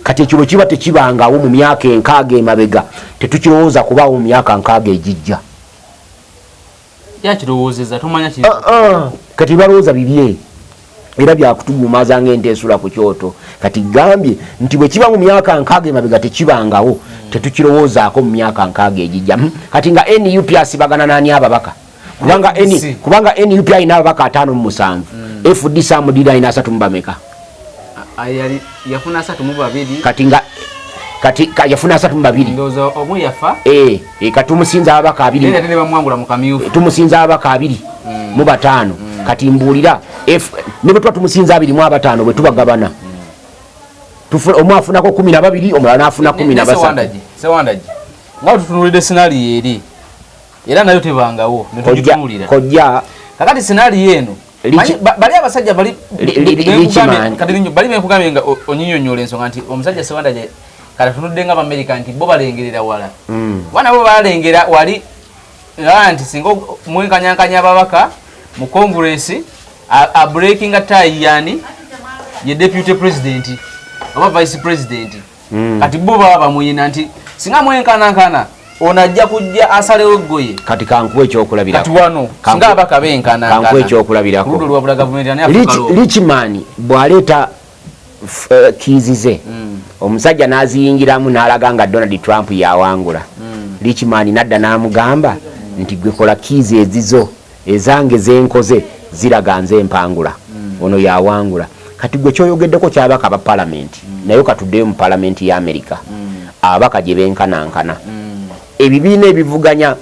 Kati ekyo bwe kiba tekibangawo mu myaka 60 emabega, tetukirowooza kubaawo mu myaka 60 egijja. Yakirowoozeza tomanya. Ah, ah. Kati balowooza bibye era byakutugumaza ngaente esula ku kyoto. Kati gambye nti bwe kiba mu myaka 60 emabega tekibangawo, tetukirowoozaako mu myaka 60 egijja. Kati nga NUP asibagana nani ababaka? Kubanga kubanga NUP alina ababaka 57, FDC amudira alina asatu mubameka? Yafuna 32. Kati nga kati yafuna 32. Ndowooza omu yafa. Eh, eh, kati tumusinza ababaka 20. Ate ne bamwangula mu kamyufu. Tumusinza ababaka 25. Kati mbuulira, ne bwe tuba tumusinza 25, bwe tubagabana, omu afunako 12, omulala n'afuna 13. Sewandagi, nga tutunulidde scenario eri, era nayo tebangawo netugitunulira. Kojja. Kakati scenario eno, bali abasajja bali bali benkugambye nga onyinyonyola ensonga nti omusajja Sewandagi kati atunudde nga Abamerika nti bo balengerera wala. Kuba nabo balengera wali nti singa mwenkanyankanya ababaka mu Congress, abreakinga tie yani ye deputy president oba vice president. Kati bo baba bamuyina nti singa mwenkanankana, ono ajja kujja asalewo eggoye. Kati kankuwa ekyokulabirako. Kati wano singa abaka benkanankanwa Kankuwa ekyokulabirako. Oludda olwabula gavumenti ani afuuka? Lichman bw'aleeta keys ze, omusajja n'aziyingiramu n'alaga nga Donald Trump yawangula. Lichman nadda n'amugamba nti gwe kola keys ezizo, ezange zenkoze ziraga nze empangula, ono yawangula. Kati gwe kyoyogeddeko kyabaka ba palamenti, naye katuddeyo mu palamenti ya Amerika, ababaka gye benkanankana. Ebibiina ebivuganya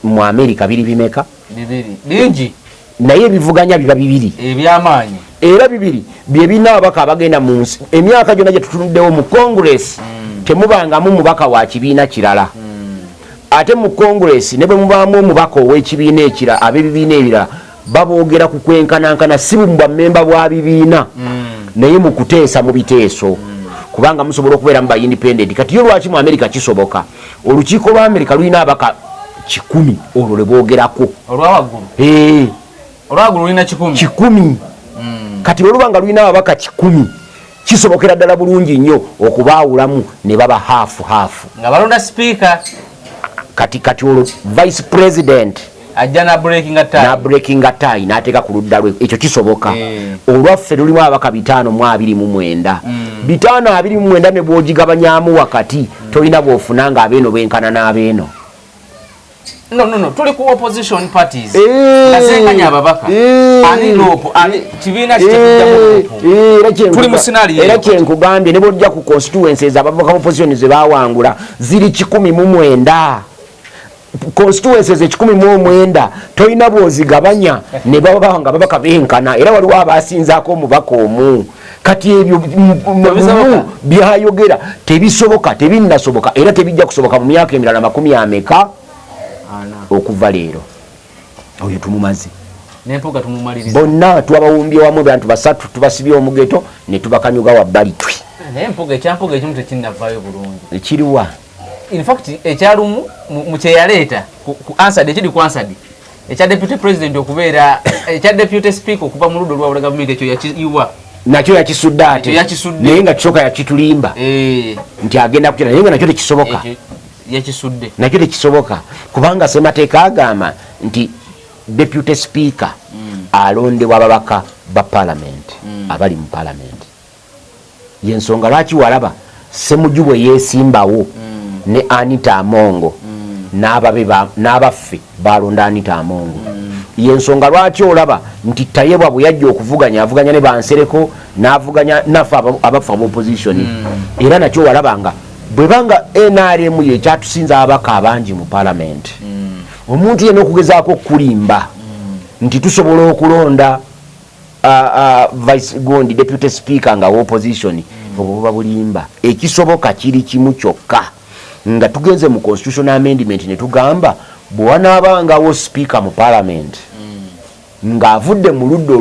mu Amerika biri bimeka? Bibiri, bingi. Naye ebivuganya biba bibiri. Ebyamaanyi. Era bibiri byebirina ababaka abagenda mu nsi emyaka gyonna gye tutunuddewo mu Congress. Temubangamu mubaka wa kibiina kirala. Ate mu Congress ne bwe mubaamu omubaka ow'ekibiina ekira, ab'ebibiina ebirala baboogera ku kwenkanankana, si bwa mmemba bwa bibiina, naye mu kuteesa mu biteeso, kubanga musobola okubeera mu ba independent. Kati yo lwaki mu America kisoboka? Olukiiko lwa America lulina abaka 100, olwo lwe boogerako. Olwawaggulu? Eh. Olwawaggulu lulina 100? 100. Kati bwe luba nga lulina ababaka 100, kisobokera ddala bulungi nnyo okubaawulamu ne baba half half. Nga balonda sipiika. Kati olwo vice president ajja na breakinga tie. Na breakinga tie n'ateeka ku ludda lwe. Ekyo kisoboka. Eh. Olwaffe lulimu ababaka 529. 529 ne bw'ogigabanyamu wakati, tolina bw'ofuna nga abeeno benkana n'abeeno. No, tuli ku opposition parties. Eh. Nga zenkanya ababaka. Eh. Ani LOP, ani kibiina kitekujjamu LOP? Era Tuli mu scenario era eyo. Kyenkugambye, ne bwojja ku constituencies, ababaka opposition ze bawangula ziri 109. Constituencies 109 tolina bwozigabanya ne baba nga babaka benkana, era waliwo abasinzaako omubaka omu. Kati ebyo Tebisoboka. byayogera tebisoboka, tebinnasoboka, era tebijja kusoboka mu myaka emirala makumi ameka Ana. okuva leero. Oyo tumumaze. N'Empuuga tumumaliriza. Bonna twabawumbye wamu, bantu basatu, tubasibye omugeto ne tubakanyuga wabbali twi. Naye Mpuuga, ekyampuuga ekimu tekinnavaayo bulungi. Ekiriwa? In fact, ekyalumu mu kyeyaleeta ku Hansard, ekiri ku Hansard ekya deputy president okubeera, ekya deputy speaker okuva mu ludda olwawula gavumenti, ekyo yakiyiwa. Nakyo yakisudde ate. Ekyo yakisudde. Naye nga kisooka yakitulimba Eh, nti agenda kukira, naye nga nakyo tekisoboka. Ekyo yakisudde. Nakyo tekisoboka kubanga semateeka agamba nti deputy speaker alondebwa ababaka ba parliament abali mu parliament. Yensonga lwaki walaba Semuju bwe yeesimbawo ne Anita Amongo n'ababe n'abaffe balonda Anita Amongo. Yensonga lwaki olaba nti Tayebwa bwe yajja okuvuganya, avuganya ne Bansereko n'avuganya naffe abaffe ab'opposition. Era nakyo walaba nga bwebanga NRM yekyatusinza ababaka abangi mu parliament, omuntu yenna okugezaako okulimba nti tusobola okulonda vice gundi deputy speaker nga opposition, obwo buba bulimba. Ekisoboka kiri kimu kyokka, nga tugenze mu constitutional amendment ne tugamba bwe wanaabangawo speaker mu parliament ng'avudde mu ludda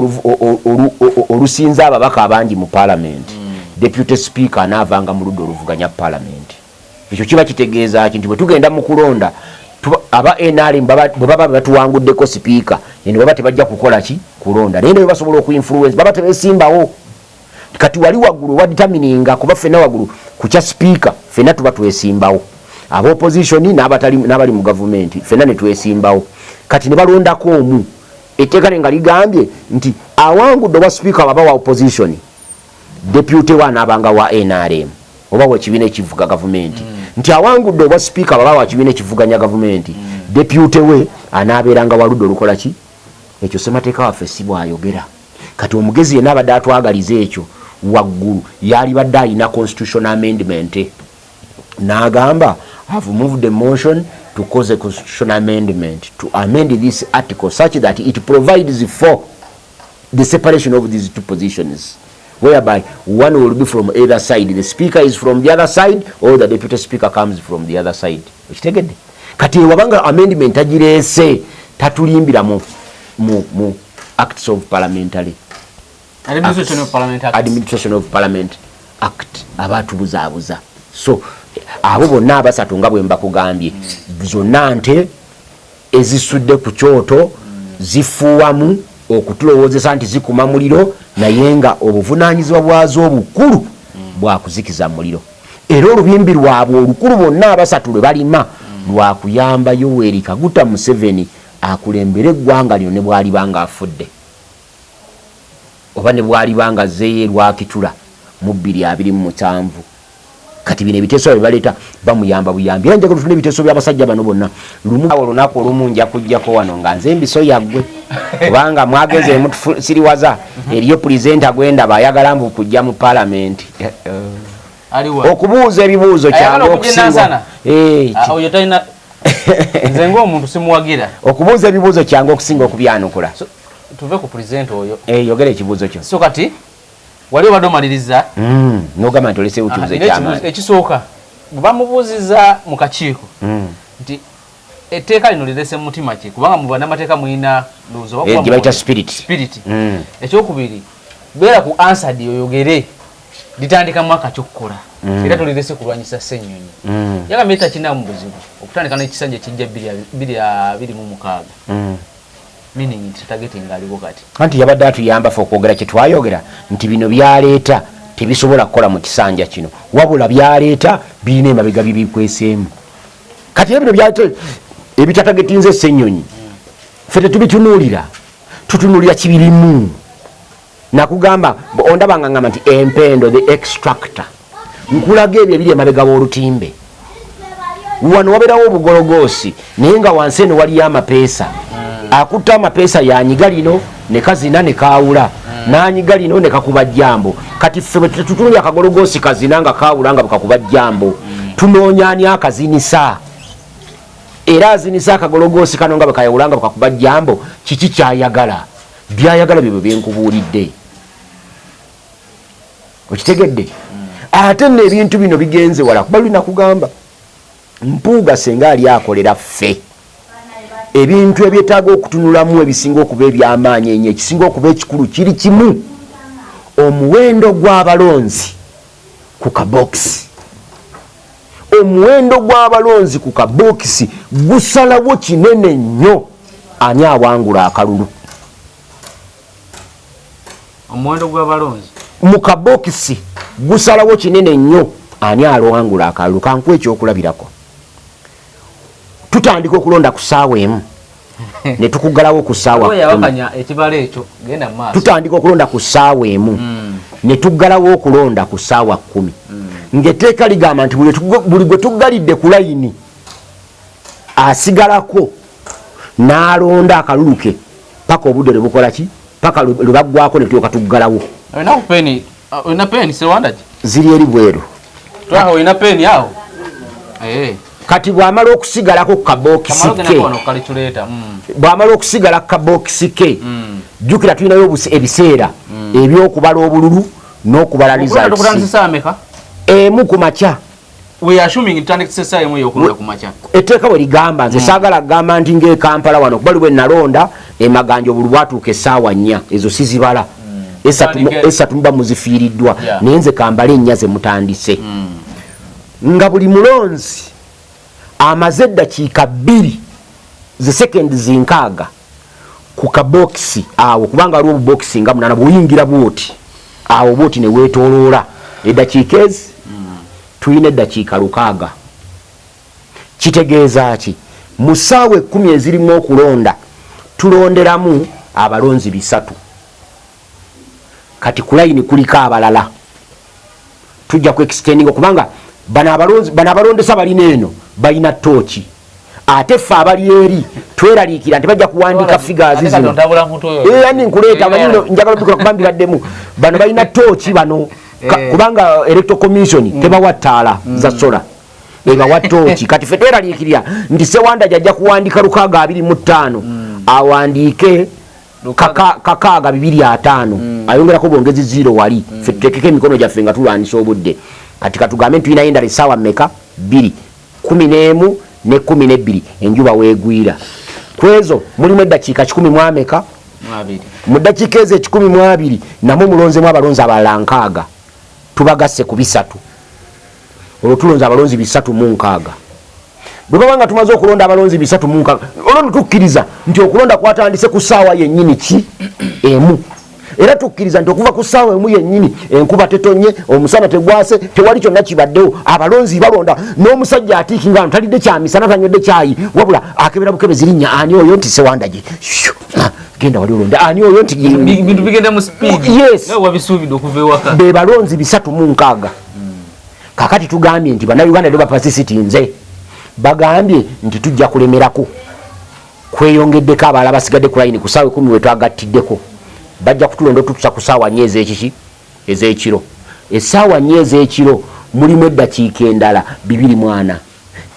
olusinza ababaka abangi mu parliament, deputy speaker anaavanga mu ludda oluvuganya parliament. Ekyo kiba kitegeeza ki? Nti bwe tugenda mu kulonda, aba NRM bwe baba batuwanguddeko sipiika eno, baba tebajja kukola ki? Kulonda. Naye naye basobola okuinfluence, baba tebesimbawo. Kati wali waggulu wadetermininga, kuba ffenna waggulu ku kya sipiika ffenna tuba twesimbawo, aba opposition n'abali mu gavumenti, ffenna ne twesimbawo. Kati ne balondako omu. Etteeka ne nga ligambye nti awangudde obwa sipiika baba wa opposition, deputy we anaabanga wa NRM oba wekibiina ekivuga gavumenti. Nti awangudde obwa sipiika baba wa kibiina ekivuganya gavumenti, deputy we anaabeeranga waludde olukola ki? Ekyo ssemateeka waffe si bwayogera. Kati omugezi yenna abadde atwagaliza ekyo waggulu yalibadde alina constitutional amendment n'agamba, "Have moved a motion to cause a constitutional amendment to amend this article such that it provides for the separation of these two positions, whereby one will be from either side, the speaker is from the other side or the deputy speaker comes from the other side." Okitegedde? Kati wabanga amendment agireese, tatulimbira mu acts of parliamentary Administration of Parliament Act. Administration of Parliament Act, aba atubuzaabuza. So abo bonna abasatu nga bwe mbakugambye, zonna nte ezisudde ku kyoto, zifuuwamu okutulowoozesa nti zikuma muliro, naye nga obuvunaanyizibwa bwazo obukulu bwakuzikiza muliro. Era olubimbi lwabwe olukulu bonna abasatu lwe balima lwakuyamba Yoweri Kaguta Museveni akulembere eggwanga lino ne bw'aliba nga afudde oba ne bw'aliba nga azzeeyo erwakitula mu 2027. Kati bino ebiteeso bye baleeta bamuyamba buyambi. Era njagala otuna ebiteeso by'abasajja bano bonna lumu. Awo olunaku olumu nja kujjako wano nga nze embiso yaggwe, kubanga mwagenze mutusiriwaza. Eriyo presenter gwendaba ayagala mbu kujja mu palamenti Aliwa? okubuuza ebibuuzo. Ayagala Kyangu okujja okusinga Nansana? Eh, Ah, oyo talina, nze ng'omuntu simuwagira. Okubuuza ebibuuzo kyangu okusinga okubyanukula. So, tuve ku presenter oyo. Eh, yogera ekibuuzo kyo. So kati wali obadde omaliriza. Nogamba nti oleseewo Aha, kibuuzo nina ekibuuzo ekyamaanyi. Ekisooka, Bwe bamubuuziza mu kakiiko nti etteeka lino lirese mu mutima ki, kubanga mu bannamateeka mulina ndowooza oba gye bayita spirit. Spirit. Ekyokubiri, beera ku Hansard oyogere litandika mwaka kyokkola era tolirese kulwanyisa Ssennyonyi. Yagambye takinamu buzibu okutandika n'ekisanja ekijja 2026, meaning nti tatargetinga aliwo kati. Anti yabadde atuyamba fe okwogera kye twayogera nti bino byaleeta tebisobola kukola mu kisanja kino, wabula byaleeta birina emabega bibikweseemu. Kati era bino byaleeta ebitatargetinze Ssennyonyi, ffe tetubitunuulira, tutunuulira kibirimu. Nakugamba ondaba nga ngamba nti empendo, the extractor, nkulaga ebyo ebiri emabega w'olutimbe. Wano wabeerawo obugologoosi, naye nga wansi eno waliyo amapeesa. Akutta amapeesa yanyiga lino ne kazina ne kaawula, n'anyiga lino ne kakuba jambo. Kati ffe bwe tetutunulya akagologoosi kazina nga kaawula nga bwekakuba jambo, tunoonya ani akazinisa, era azinisa akagologoosi kano nga bwekayawula nga bwekakuba jambo. Kiki kyayagala? Byayagala byebyo byenkubuulidde, okitegedde? Ate nno ebintu bino bigenze wala, kuba luli nakugamba Mpuuga senga ali akolera ffe ebintu ebyetaaga okutunulamu ebisinga okuba ebyamaanyi enyo. Ekisinga okuba ekikulu kiri kimu: omuwendo gw'abalonzi ku kabokisi. Omuwendo gw'abalonzi ku kabokisi gusalawo kinene nnyo ani awangula akalulu. Omuwendo gw'abalonzi mu kabokisi gusalawo kinene nnyo ani alwangula akalulu. Kankuwa ekyokulabirako: tutandika okulonda ku ssaawa 1 ne tukugalawo ku ssaawa 10. Yawakanya ekibalo ekyo, genda mu maaso. Tutandika okulonda ku ssaawa 1 ne tuggalawo okulonda ku ssaawa 10, ng'etteeka ligamba nti buli gwe tuggalidde ku layini asigalako n'alonda akalulu ke paka obudde lwe bukola ki, paka lwe baggwako ne tulyoka tuggalawo. Olina ku peni? Olina peni, Sewandagi? Ziri eri bweru. Twaha, olina peni awo? Eh. Kati bw'amala okusigalako ku kabokisi Kamala ke ogenda wano calculator. Bw'amala okusigala ku kabokisi ke, jjukira tulinayo ebiseera ebyokubala obululu n'okubala Okulonda tukutandise results. Ssaawa meka? 1 ku makya. We are assuming tutandikise essaawa 1 ey'okulonda ku makya. Etteeka bwe ligamba, nze saagala kugamba nti ng'e Kampala wano, kuba bwe nalonda emaganja obulu bwatuuka essaawa 4, ezo sizibala. 3 muba muzifiiriddwa. Naye nze kambale 4 ze mutandise, nga buli mulonzi amaze eddakiika 2 ze sekendi zinkaaga ku kabokisi awo, kubanga waliwo obubokisi nga munana. Bw'oyingira bwoti awo bwoti ne weetooloola eddakiika ezi, tulina eddakiika 60. Kitegeeza ki? Mu ssaawa 10 ezirimu okulonda tulonderamu abalonzi 300. Kati ku layini kuliko abalala, tujja ku extending kubanga bano abalonzi, bano abalondesa balina eno balina tooki, ate ffe abali eri tweraliikira nti bajja kuwandiika figures Ate zino. kati ontabula mutwe oyo. Eh, ani nkuleeta amanyi no, njagala obikola kuba mbibaddemu. Bano balina tooki bano. Kubanga electoral commission tebawa ttaala za solar, ebawa tooki. Kati ffe tweraliikirira nti Sewanda ajja kuwandika 625, awandiike 6250, ayongerako bwongezi zero wali. Ffe tuteekeko emikono gyaffe nga tulwanisa obudde. Kati katugambe nti tulinayo endala essaawa mmeka? Bbiri, 11 ne 12, enjuba weegwira. Ku ezo mulimu eddakiika kikumi mu ameka? Mwabiri. Mu ddakiika ezo 120 namwe mulonzemu abalonzi abalala 60, tubagasse ku 300, olwo tulonze abalonzi 360. Bwe baba nga tumaze okulonda abalonzi 360, olwo no tukkiriza nti okulonda kwatandise ku ssaawa yennyini ki 1, era tukkiriza nti okuva ku ssaawa 1 yennyini enkuba tetonye, omusana tegwase, tewali kyonna kibaddewo, abalonzi balonda n'omusajja atiikinga wano talidde kyamisana, tanywedde kyayi, wabula akebera bukebezi linnya, ani oyo nti Sewandagi, genda wali olonde, ani oyo nti Bintu bigenda mu speed. Yes. Nawe wabisuubidde okuva ewaka. Be balonzi 360. Kakati tugambye nti bannayuganda lyo bapasisitinze, bagambye nti tujja kulemerako, kweyongeddeko abalala basigadde ku layini. Ku ssaawa 10 we twagattiddeko, bajja kutulonda otutusa ku ssaawa 4 ez'ekiki, ez'ekiro. Essaawa 4 ez'ekiro mulimu eddakiika endala 240.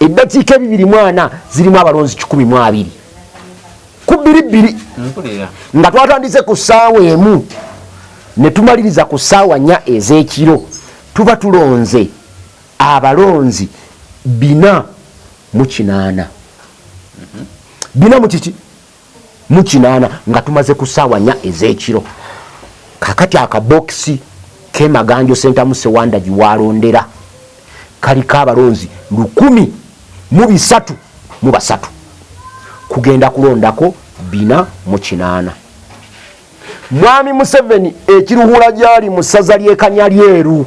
Eddakiika 240 zirimu abalonzi 120 ku bbiri bbiri. Mpulira. Nga twatandise ku ssaawa 1 ne tumaliriza ku ssaawa 4 ez'ekiro, tuba tulonze Abalonzi 480. Bina mu kiki? Mu kinaana, nga tumaze ku ssaawa 4 ez'ekiro. Kakati akabokisi k'e Maganjo Sentamu Sewanda giwalondera kaliko abalonzi 1303, kugenda kulondako 480. Mwami Museveni ekiruhula gyali mu ssaza ly'e Kanyalyeru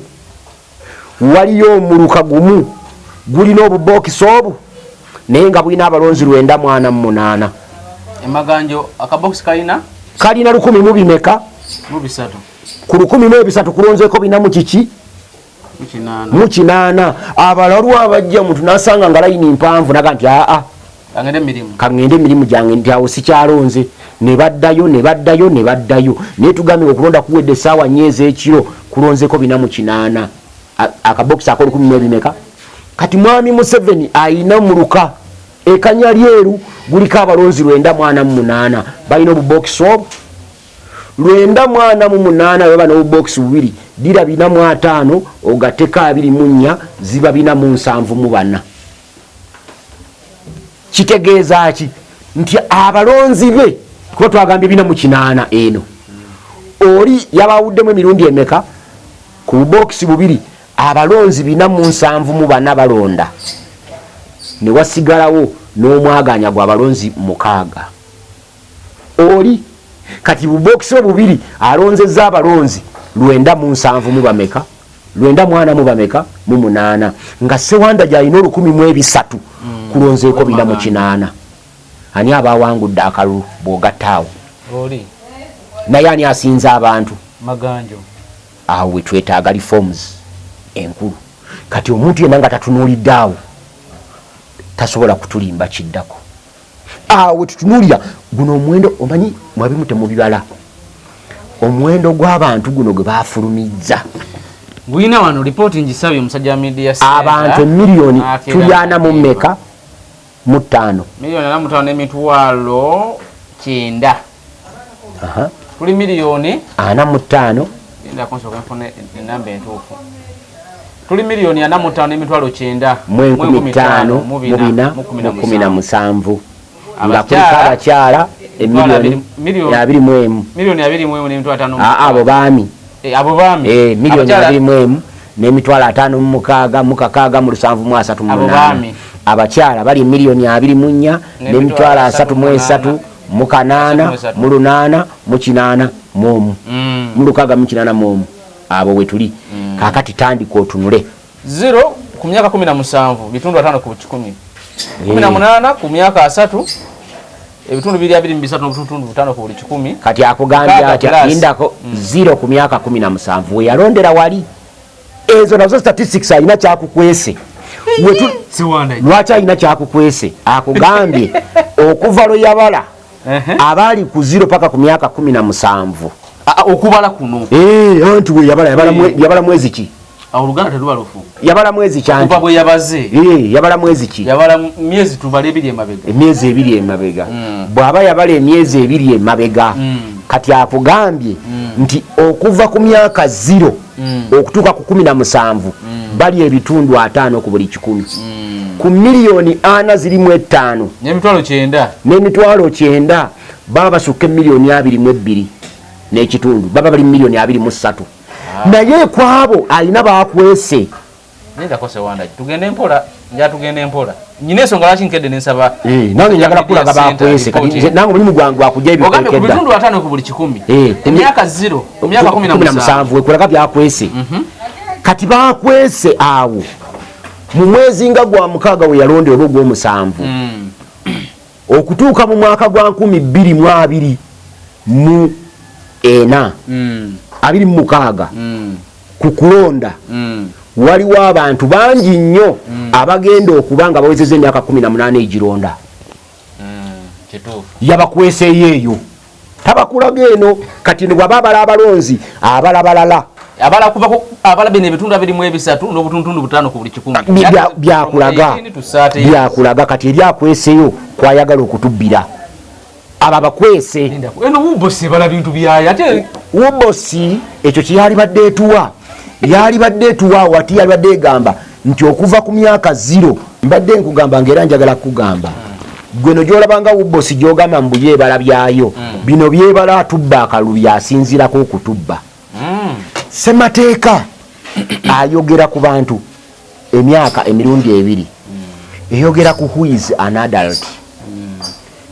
waliyo omuluka gumu gulina obubokisi obu, naye nga bulina abalonzi 948. Emaganjo akabokisi kalina? Kalina lukumi mu bimeka? Mu bisatu. Ku 1300 kulonzeeko bina mu kiki? Mu kinaana. Mu kinaana. Abalala waliwo abajja, omuntu nasanga nga layini mpanvu, naga nti aa, kangende emirimu. Kaŋŋende emirimu gyange, nti awo sikyalonze, ne baddayo, ne baddayo, ne baddayo. Naye tugambye okulonda kuwedde essaawa 4 ez'ekiro, kulonzeko 480, akabokisi ak'olukumi mu ebimeka. Kati mwami Museveni ayina muluka e Kanyalyeru guliko abalonzi 948, balina obubokisi obwo 948. Baba n'obubokisi bubiri, dira 450 ogateko 24, ziba 474. Kitegeeza ki? Nti abalonzi be, kuba twagambye 480, eno oli yabawuddemu emirundi emeka? Ku bubokisi bubiri abalonzi 474 balonda, ne wasigalawo n'omwaganya gwa balonzi mukaaga. Oli kati bubokisi obubiri alonzezza abalonzi lwenda mu nsanvu mu bameka? Lwenda mwana mu bameka? Mu munaana. Nga Sewanda gyalina 1300, kulonzeeko 480. Ani aba awangudde akalulu bw'ogatta awo? Oli. Naye ani asinza abantu? Maganjo. Awo we twetaaga reforms enkulu. Kati omuntu yenna nga tatunuulidde awo tasobola kutulimba kiddako. Awo we tutunuulira guno omuwendo, omanyi mwabimu temubibala, omuwendo gw'abantu guno gwe bafulumizza. Gulina wano ripooti, ngisabye omusajja wa media center. Abantu emiliyoni Akeera tuli ana mu mmeka? Mu ttaano. 45 n'emitwalo 900. Tuli miliyoni 45. Linda nsooke nfune enamba entuufu. Tuli 45 n'emitwalo 900 mu 5,417. Nga kuliko abakyala emiliyoni 21. 21 n'emitwalo 5. Aa, abo baami. Eh, abo baami. Eh, miliyoni 21 n'emitwalo 56 mu kakaaga mu lusanvu mu asatu mu Abo munaana. baami. Abakyala bali 24,000 n'emitwalo 33 mu kanaana 33. mu lunaana mu kinaana mu omu, mu lukaaga mu kinaana mu omu. Abo we tuli kaakati. Tandika otunule. 0 ku myaka 17 bitundu 50 ku kikumi, 18 ku myaka 30 ebitundu biri 23 n'obutundu 5 ku buli kikumi. Kati akugambye Mukaaga atya? plus. Lindako. 0 ku myaka 17 we yalondera wali, ezo nazo statistics alina kyakukwese. Siwanda. Lwaki alina kyakukwese? Akugambye okuva lwe yabala abaali ku 0 paka ku myaka 17. Okubala kuno. Eh, anti we yabala yabala mwezi ki? Awo oluganda teruba lufu. Yabala mwezi ki anti? Kuva bwe yabaze. Eh, yabala mwezi ki? Yabala myezi tubala 2 emabega. Emyezi 2 emabega. Bw'aba yabala emyezi 2 emabega, kati akugambye nti okuva ku myaka 0 okutuuka ku 17 bali ebitundu 50 ku buli kikumi, ku 405 millioni n'emitwalo 90. N'emitwalo 90, baba basukka emiliyoni 22 n'ekitundu, baba bali 23 miliyoni. Naye kwabo alina bakwese. Nindako Sewanda, tugende mpola, nja tugende mpola. Nyina ensonga lwaki nkedde nensaba. Eh, nange njagala kulaga bakwese. Kati nange omulimu gwange gwakujja Ogambye ku ebikwekedda. bitundu 50 ku buli kikumi. Eh, emyaka 0 ku myaka 17. 17 wekulaga byakwese. Kati bakwese awo mu mwezi nga gwa mukaaga we yalonde oba ogw'omusanvu, okutuuka mu mwaka gwa 2024, 26 ku kulonda, waliwo abantu bangi nnyo abagenda okuba nga bawezezza emyaka 18 egironda. Kituufu. Yabakweseeyo eyo, tabakulaga eno. Kati ne bwaba abala abalonzi abala balala. Abala kuva ku abala bino ebitundu 23 n'obutundutundu 5 ku buli kikumi. Byakulaga. 18 to 30. Byakulaga. Kati eri akweseyo kwayagala okutubbira abo abakwese. Lindako. Eno wubosi ebala bintu byayo ate. Wubosi ekyo kyeyalibadde etuwa, yalibadde etuwa wati, yalibadde egamba Nti okuva ku myaka 0, mbadde nkugamba ngaera njagala kugamba, gweno gyolabanga UBOS gyogamba mbu yebala byayo, bino byebala atubba akalulu byasinzirako okutubba. Semateeka ayogera ku bantu emyaka emirundi ebiri. Eyogera ku who is an adult,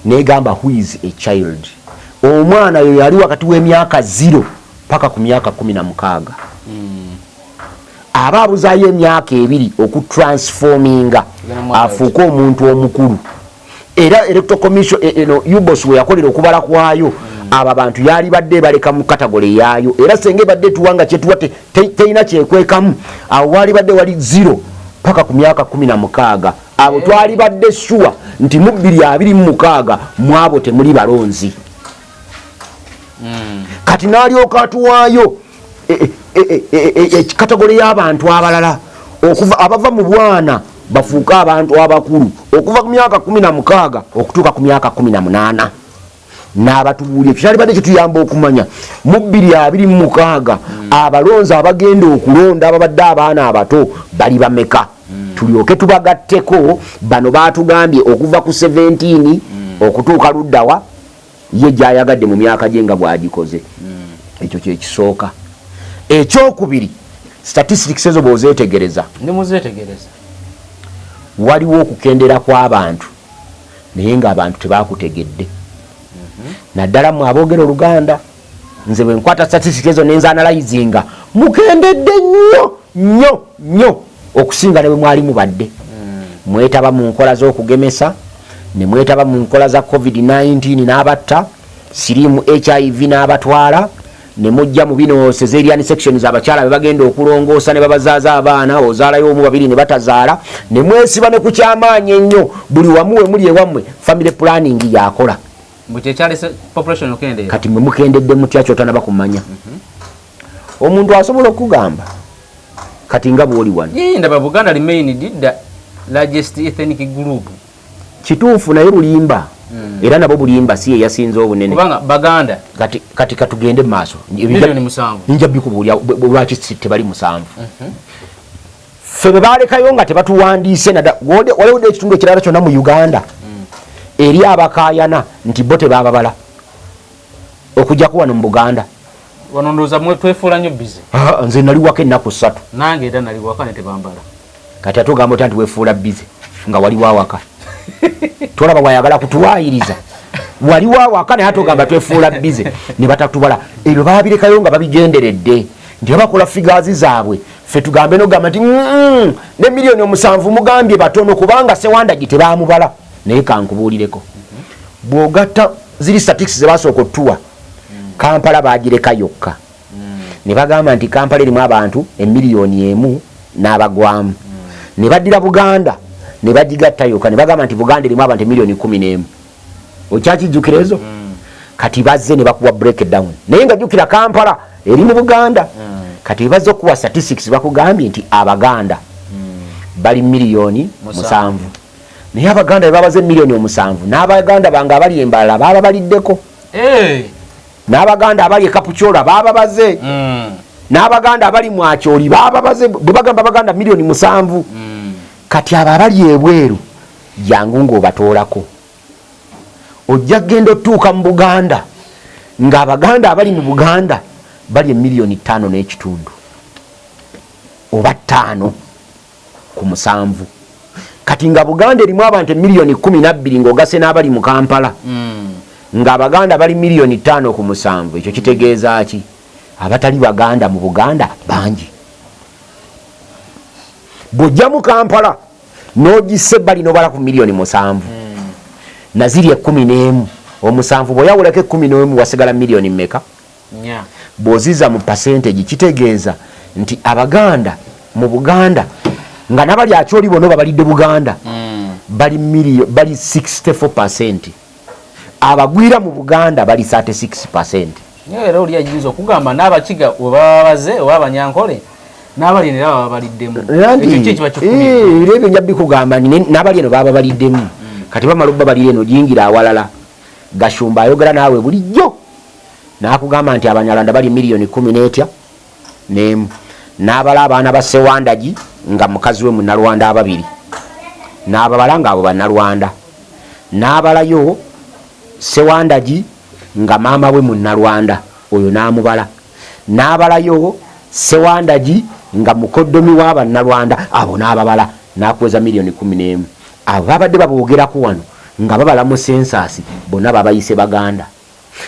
negamba who is a child. Omwana yo yali wakati w'emyaka 0 paka ku myaka 16, aba abuzaayo emyaka 2 okutransforminga afuuke omuntu omukulu. Era Electoral Commission, eno UBOS we yakolera okubala kwayo, abo abantu yali badde baleka mu category yaayo. Era senga ebadde etuwa nga kyetuwa terina kyekwekamu, awo wali badde wali 0 paka ku myaka 16. Abo twali badde sure nti mu 2026 mwabo temuli balonzi. Kati n'alyoka atuwaayo category y'abantu abalala, okuva abava mu bwana bafuuke abantu abakulu, okuva ku myaka 16 okutuuka ku myaka 18. N'abatubuulira ekyo kyalibadde kituyamba okumanya mu 2026 abalonzi abagenda okulonda ababadde abaana abato bali bameka, tulyoke tubagatteko bano batugambye okuva ku 17 okutuuka luddawa ye gyayagadde mu myaka gye nga bwagikoze. Ekyo kyekisooka. Ekyokubiri, statistics ezo bw'ozeetegereza, Ndi muzeetegereza. waliwo okukendera kw'abantu, naye ng'abantu tebakutegedde, naddala mwe aboogera Oluganda. Nze bwe nkwata statistics ezo nenzaanalyzinga, mukendedde nnyo nnyo nnyo okusinga ne bwe mwali mubadde. Mwetaba mu nkola z'okugemesa, ne mwetaba mu nkola za COVID-19 n'abatta siriimu, HIV n'abatwala, ne mujja mu bino cesarean sections, abakyala be bagenda okulongoosa ne babazaaza abaana, ozaalayo omu, babiri ne batazaala, ne mwesiba ne ku kyamaanyi ennyo. Buli wamu we muli ewammwe family planning yakola. Mbu kyekyalese population okendeera. Kati mwe mukendedde mutya kyotanaba kumanya? Omuntu asobola okugamba kati nga bwoli wano. Yee, ndaba Buganda remained the largest ethnic group. Kituufu, naye bulimba, era nabo bulimba, si ye yasinze obunene. Kubanga Baganda Kati katugende mu maaso. 7 million. Nja bikubuulya lwaki tebali 7. Ffe bwe balekayo nga tebatuwandiise nada, waliwo ekitundu ekirala kyonna mu Uganda eri abakaayana nti bo tebababala okujjako wano mu Buganda? Wano ndowooza mwe twefuula nnyo busy. Ah, nze nali waka ennaku 3. Nange era nali waka ne tebambala. Kati ate ogamba otya nti wefuula busy nga waliwo awaka? Tolaba bwayagala kutuwaayiriza? Waliwo awaka, naye ate ogamba twefuula busy ne batatubala. Ebyo babirekayo nga babigenderedde nti babakola figures zaabwe, ffe tugambe nogamba nti ne 7 million mugambye batono kubanga Sewandagi tebamubala." Naye kankubuulireko, bw'ogatta ziri statistics zebasooka otuwa, Kampala bagireka yokka ne bagamba nti Kampala erimu abantu 1 million n'abagwamu, ne baddira Buganda ne bagigatta yokka ne bagamba nti Buganda erimu abantu 11 million. Okyakijjukira ezo? Kati bazze ne bakuwa breakdown, naye nga jjukira Kampala eri mu Buganda. Kati bebazze okuwa statistics, bakugambye nti Abaganda bali 7 million, naye Abaganda bebabaze 7 million, n'Abaganda bange abali embalala baba baliddeko, n'Abaganda abali e Kapchorwa bababaze, n'Abaganda abali Mwakyoli bababaze. Bwe bagamba Abaganda 7 million, kati abo abali ebweru jangu ng'obatoolako, ojja kgenda otutuuka mu Buganda ng'Abaganda abali mu Buganda bali 5.5 million oba 5 ku 7. Kati nga Buganda erimu abantu 12 million ng'ogase n'abali mu Kampala, ng'Abaganda bali 5 million ku 7, ekyo kitegeeza ki? Abatali Baganda mu Buganda bangi. Bw'ojja mu Kampala n'ogissa ebbali n'obala ku 7 million naziri 11, 7 bw'oyawulako 11 wasigala miliyoni mmeka? 4. Bw'oziza mu percentage, kitegeeza nti Abaganda mu Buganda, nga nabali Akyoli bonna babalidde Buganda, bali 64. Abagwira mu Buganda bali 36. Naye era oli ayinza okugamba n'Abakiga we baba baze oba Abanyankole n'abali eno era baba baliddemu. Ekyo ki ekiba kikumi? Era ebyo nja bikugamba nti n'abali eno baba baliddemu. Kati bamala obbabalira eno, giyingira awalala. Gashumba ayogera naawe bulijjo n'akugamba nti Abanyarwanda bali 11 miliyoni etya n'emu, n'abala abaana ba Sewandagi nga mukazi we Munnalwanda ababiri, n'ababala nga abo Bannalwanda, n'abalayo Sewandagi nga maama we Munnalwanda oyo n'amubala, n'abalayo Sewandagi nga mukoddomi w'Abannalwanda abo n'ababala, n'akuweza miliyoni 11. Abo babadde baboogerako wano nga babala mu census, bonna babayise Baganda.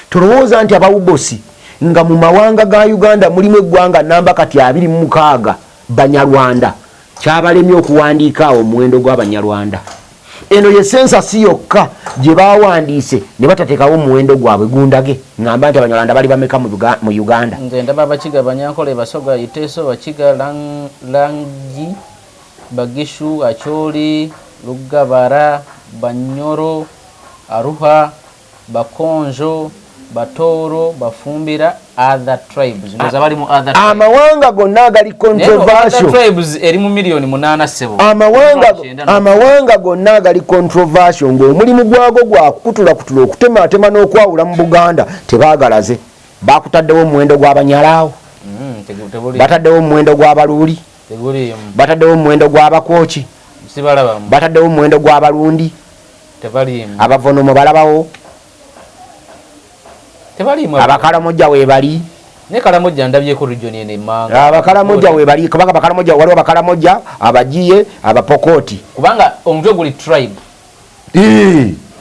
Tolowooza nti abawubosi nga mu mawanga ga Uganda mulimu eggwanga namba kati 26 Banyarwanda, kyabalemye okuwandiika awo omuwendo gw'Abanyarwanda. Eno ye census yokka gye bawandiise ne batateekawo omuwendo gwabwe. Gundage ŋŋamba nti Abanyarwanda bali bameka mu Uganda? Nze ndaba Abakiga, Banyankole, Basoga, Iteso, Bakiga, Langi, Bagishu, Acholi, Lugabara, Banyoro, Aruha, Bakonjo, Batooro, Bafumbira, other tribes. Ndowooza bali mu other tribes. Amawanga gonna agali Naye no, other controversial tribes eri mu miliyoni 8, ssebo. Amawanga 90. Amawanga gonna agali controversial ng'omulimu gwago gwa kukutulakutula, okutematema n'okwawula mu Buganda, tebaagalaze. Bakutaddewo omuwendo gw'Abanyalaawo? Tebuli. Bataddewo omuwendo gw'Abaluuli? Teguliimu. Bataddewo omuwendo gw'Abakwoki? Sibalabamu. Bataddewo omuwendo gw'Abalundi? Tebaliimu. Abavonomo balabawo? Tebaliimu. Abakalamojja weebali? Ne Kalamojja ndabyeko region eno emmanga. Abakalamojja weebali, kubanga Abakalamojja, waliwo Abakalamojja, Abagiye, Abapokooti. Kubanga omutwe guli tribe.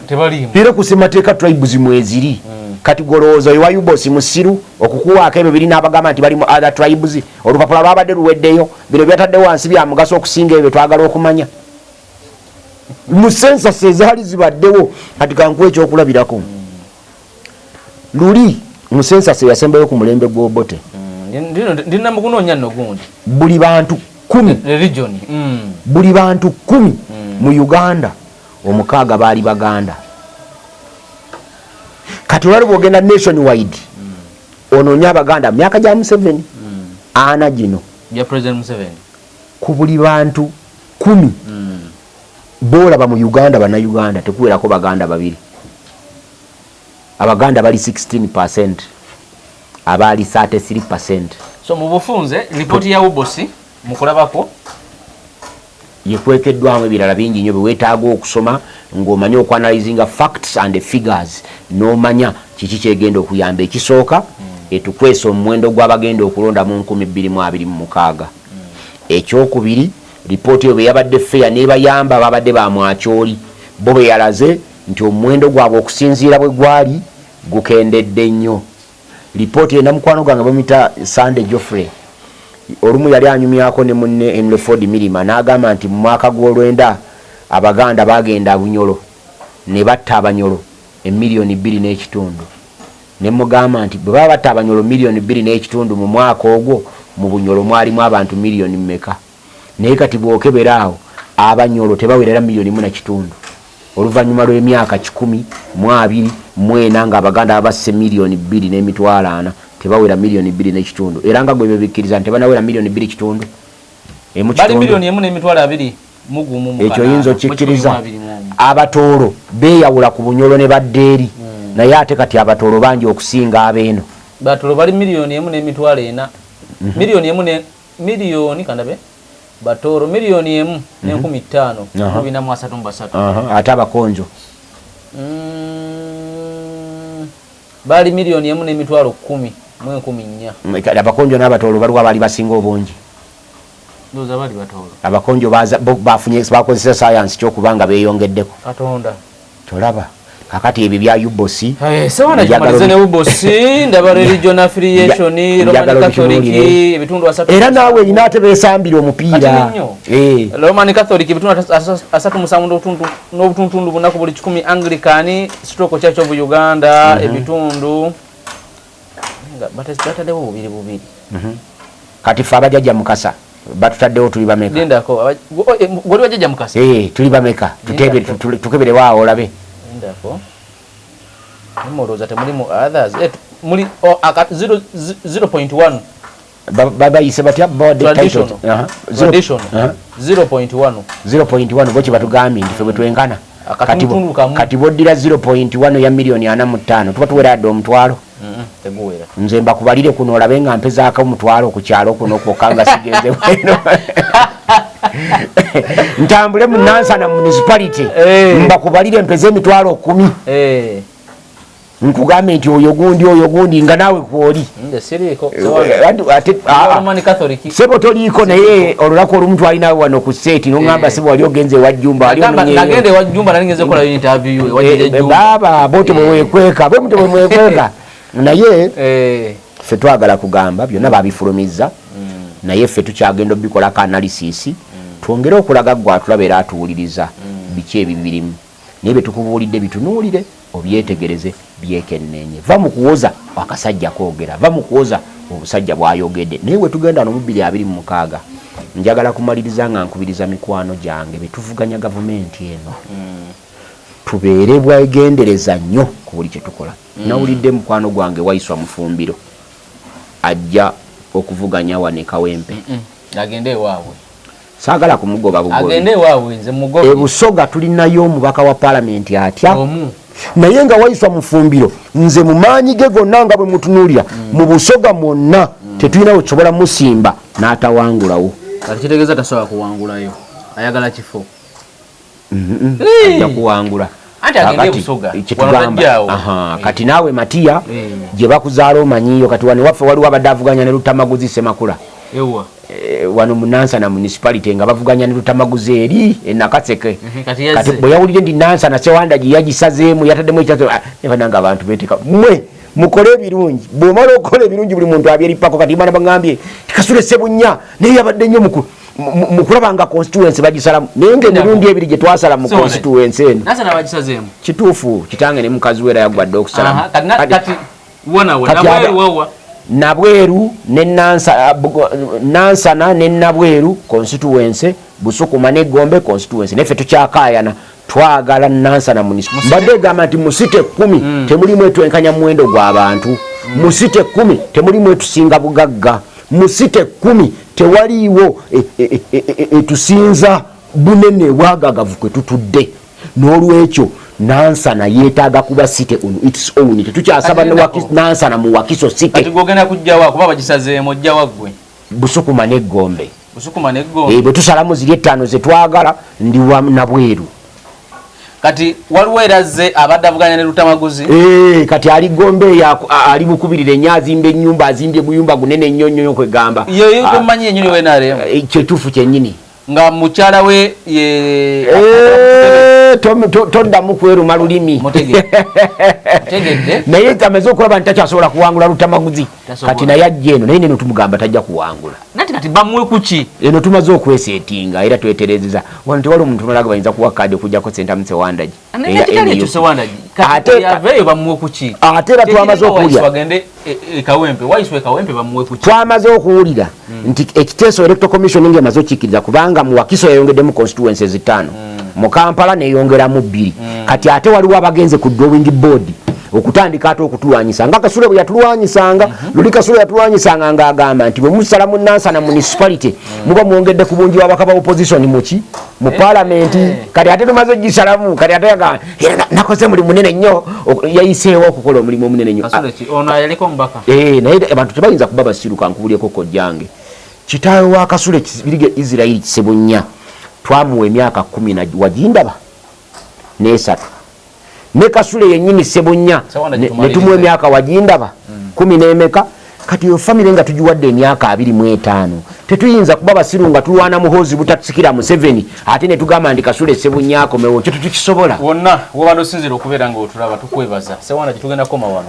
Tebaliimu. Era ku ssemateeka tribes mweziri. Kati golowooza oyo wa UBOS musiru okukuwaako ebyo birina abagamba nti bali mu other tribes? Olupapula lwabadde luweddeyo. Bino byatadde wansi bya mugaso okusinga ebyo twagala okumanya mu census ezaali zibaddewo. Kati kankuwa ekyokulabirako. Luli mu census eyasembayo ku mulembe gw'Obote, Ndina mukunoonya nno gundi. Buli bantu 10, Religion. Buli bantu 10 mu Uganda, omukaaga baali Baganda. Kati olwali bwogenda nationwide onoonye Abaganda mu myaka gya Museveni ana gino, Bya President Museveni. Ku buli bantu 10 boolaba mu Uganda, Bannayuganda, tekuwerako Baganda babiri. Abaganda bali 16%, abaali 33%. So mu bufunze, lipooti ya UBOS mukulabako Yekwekeddwamu ebirala bingi nnyo byeweetaaga okusoma ng'omanye okuanalyzinga facts and figures n'omanya kiki kyegenda okuyamba. Ekisooka, etukwesa omuwendo gw'abagenda okulonda mu 2026. Ekyokubiri, lipooti eyo bwe yabadde fair n'ebayamba babadde bamwakyoli bo, bwe yalaze nti omuwendo gwabwe okusinziira bwe gwali gukendedde nnyo. Lipooti ena, mukwano gwange bamuyita Sunday Joffrey, olumu yali anyumyako ne munne Henry Ford Mirima, n'agamba nti mu mwaka gw'olwenda Abaganda bagenda Bunyolo ne batta Abanyolo emiliyoni 2.5. Ne mugamba nti bwe baba batta Abanyolo miliyoni 2.5 mu mwaka ogwo, mu Bunyolo mwalimu abantu miliyoni mmeka? Naye kati bw'okebera awo, Abanyolo tebawerera miliyoni 1.5. Oluvannyuma lw'emyaka 124 ng'Abaganda babasse miliyoni 2.4 000, tebawera miliyoni 2.5. Era nga gwe bebikkiriza nti tebanawera miliyoni 2.5 emu Bali kitundu. 1,221 mu Ekyo oyinza kanaana, mu okikkiriza? 121. Abatoolo beeyawula ku Bunyolo ne badda eri, naye ate kati Abatoolo bangi okusinga abeeno. Batoolo bali 1,400,000, 1,000 ne miliyoni, kandabe, Batooro 1,005 mu 433. Ate Abakonjo? Bali 1,114,000. Abakonjo n'Abatoolo baliwo abaali basinga obungi? Ndowooza bali Batoolo. Abakonjo bo bafunye, bakozesa sayansi kyokuba nga beeyongeddeko. Katonda. Tolaba kakati ebyo bya UBOS? Sewana tumalize ne UBOS. Ndaba religion affiliation, Roman Catholic ebitundu 30. Era naawe erina ate beesambira omupiira. Kati nnyo. Roman Catholic ebitundu 37 n'obutuntundu bunaku buli 100, Anglican stroke Church of Uganda ebitundu nga bataddewo bubiri bubiri. Kati ffe abajajja Mukasa batutaddewo tuli bameka? Lindako, goli bajjajja Mukasa. Eh, tuli bameka? Tukeberewo awo olabe. Lindako, nimulowooza temulimu others. Muli, oh, 0.1. Bayise batya? Bawadde title? Traditional. Traditional. 0.1. 0.1 bo kyebatugambye nti ffe bwe twenkana. Akatundu kamu. Kati boddira 0.1 ya miliyoni 45, tuba tuwera dde 100,000? Teguwera. Nze mbakubalire kuno olabe nga mpezaako 100,000 ku kyalo kuno kwokka nga sigenze bweno. Ntambule mu Nansana Municipality, mbakubalire mpeze 100,000, nkugambe nti oyo gundi, oyo gundi, nga naawe kwoli. Nze siriiko. Ate Roman Catholic. Sebo, toliiko, naye olunaku olumu twalina wano ku set noŋŋamba, sebo, wali ogenze ewa Jjumba, wali ononyeeyo. Nagenda ewa Jjumba, nali ngenze okolayo interview ewa Jjumba. Baaba bote bwewekweka, bwe mutyo bwemwekweka, naye ffe twagala kugamba byonna babifulumizza, naye ffe tukyagenda obikolako analysis, twongere okulaga gwe atulaba era atuwuliriza biki ebibirimu. Naye bye tukubuulidde bitunuulire, obyetegereze, byekenneenye. Va mu kuwoza akasajja koogera, va mu kuwoza obusajja bwayogedde. Naye bwe tugenda no mu 2026, njagala kumaliriza nga nkubiriza mikwano gyange betuvuganya gavumenti eno, tubeere bwegendereza nnyo ku buli kyetukola. Nawulidde mukwano gwange Waiswa Mufumbiro ajja okuvuganya wano e Kawempe. Agende ewaabwe. Saagala kumugoba bugobi. Agende ewaabwe, nze mugobe. Ebusoga tulinayo omubaka wa palamenti atya? Omu. Naye nga Waiswa Mufumbiro, nze mu maanyi ge gonna nga bwe mutunuulira, mu Busoga mwonna tetulina we tusobola musimba n'atawangulawo. Kati kitegeeza tasobola kuwangulayo, ayagala kifo. Ajja kuwangula. Anti agende Kakati, Busoga. kyetugamba, Wano tajjaawo. Aha, kati naawe Matiya gye bakuzaala omanyiyo. Kati wano waffe waliwo abadde avuganya ne Lutamaguzi Semakula. Ewa? Wano mu Nansana Municipality nga bavuganya ne Lutamaguzi eri enakaseke. Kati yazze. Kati bwe yawulidde nti Nansana Sewanda gye yagisazeemu, yataddemu ekyazo, bananga abantu beteeka mmwe mukole ebirungi. Bw'omala okukola ebirungi, buli muntu abyeripako. Kati bana bagambye tikasule Sebunya, naye yabadde nnyo mu kulaba nga constituency bagisalamu, naye nga emirundi ebiri gye twasala mu Sorry. constituency eno. Nansana bagisazeemu. Kituufu, kitange ne mukazi we era yagwadde okusalamu. Aha, kati kati wona we Kati Nabweru wawa? Nabweru ne Nansana ne Nabweru constituency, Busukuma ne Gombe constituency, naffe tukyakaayana, twagala Nansana municipal. Mbadde egamba nti mu city 10 temulimu etwenkanya muwendo gw'abantu, mu city 10 temulimu etusinga bugagga, mu city 10 tewaliiwo etusinza bunene bwagagavu kwe tutudde. N'olwekyo Nansana yeetaaga kuba city on its own. Tetukyasaba Kati lindako. Nansana mu Wakiso city. Kati gwogenda kujjawa, kuba bagisazeemu, ojjawa ggwe? Busukuma n'Eggombe. Busukuma n'Eggombe. Bwe tusalamu ziri ettaano zetwagala, ndi wa Nabweru. Kati waliwo era azze abadde avuganya ne Lutamaguzi. Kati ali Gombe eyo, ali bukubirire nnyo, azimba ennyumba, azimbye guyumba gunene nnyo nnyo kwegamba. Yeyo gwemanyi yennyini wenaremu. Kyetuufu kyennyini. Nga mukyala we ye Toddamu kweruma lulimi. Mutegedde. Naye amaze okulaba nti takyasobola kuwangula Lutamaguzi. Tasobola. Kati naye ajja eno, naye neno tumugamba tajja kuwangula. Nati kati bamuwe kuki? Eno tumaze okwesetinga era tweterezeza. Wano tewali omuntu mulala bayinza kuwa kaadi okujjako Sentamu Sewandagi. Naye Eya kati kale NUP. ekyo Sewandagi. Kati Ate yaveeyo bamuwe kuki? Ate era twamaze Tekirina okuwulira. Waiswa agende e Kawempe. Waiswa e Kawempe bamuwe kuki? Twamaze okuwulira nti ekiteeso Electoral Commission ng'emaze okikkiriza, kubanga mu Wakiso yayongeddemu constituencies 5, mu Kampala neyongeramu 2. Kati ate waliwo abagenze ku drawing board okutandika ate okutulwanyisa nga Kasule bwe yatulwanyisanga. Luli Kasule yatulwanyisanga ng'agamba nti bwe musala mu Nansana Municipality, muba mwongedde ku bungi bw'ababaka ba opposition muki mu palamenti. Kati ate tumaze ogisalamu, kati ate yagamba era nakoze mulimu munene nnyo, yayiseewo okukola omulimu omunene nnyo. Kasule ki? Ono yaliko omubaka. Naye abantu tebayinza kuba basiru. Kankubuleko kojjange, kitaawe wa Kasule Kibirige Israeli Kisebunya twamuwa emyaka 10 na wagindaba n'esatu, ne Kasule yennyini Sebunya Sewanda ne tumuwa emyaka wagindaba 10 n'emeka. Kati eyo famire nga tugiwadde emyaka 25, tetuyinza kuba basiru nga tulwana Muhoozi butatusikira Museveni, ate ne tugamba nti Kasule Sebunya akomewo. Kyo tetukisobola. Wonna wobadde osinzira okubeera ng'otulaba, tukwebaza. Sewanda, gyetugenda kukoma wano,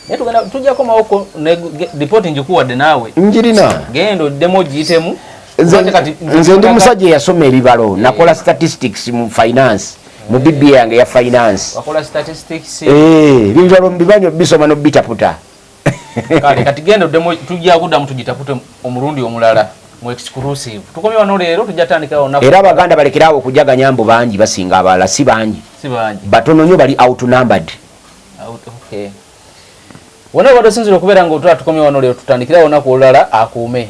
naye tujja komawoko ne ripooti ngikuwadde naawe. Njirina. Genda oddemu ogiyitemu. Nze Ate kati nze ndi musajja eyasoma ebibalo, nakola statistics mu finance, mu BBA yange ya finance. Wakola statistics. Ebibalo mbimanyi, bisoma nobitaputa. Kale kati genda oddemu, tujja kuddamu tugitapute omulundi omulala mu exclusive. Tukomye wano leero, tujja tandikawo olunaku. Era Abaganda balekerawo okujaganya mbu bangi basinga abalala. Si bangi. Si bangi. Batono nnyo, bali outnumbered. Okay, wonna obadde osinzira okubeera nga otula, tukomye wano leero, tutandikirawo olunaku olulala. Akuume.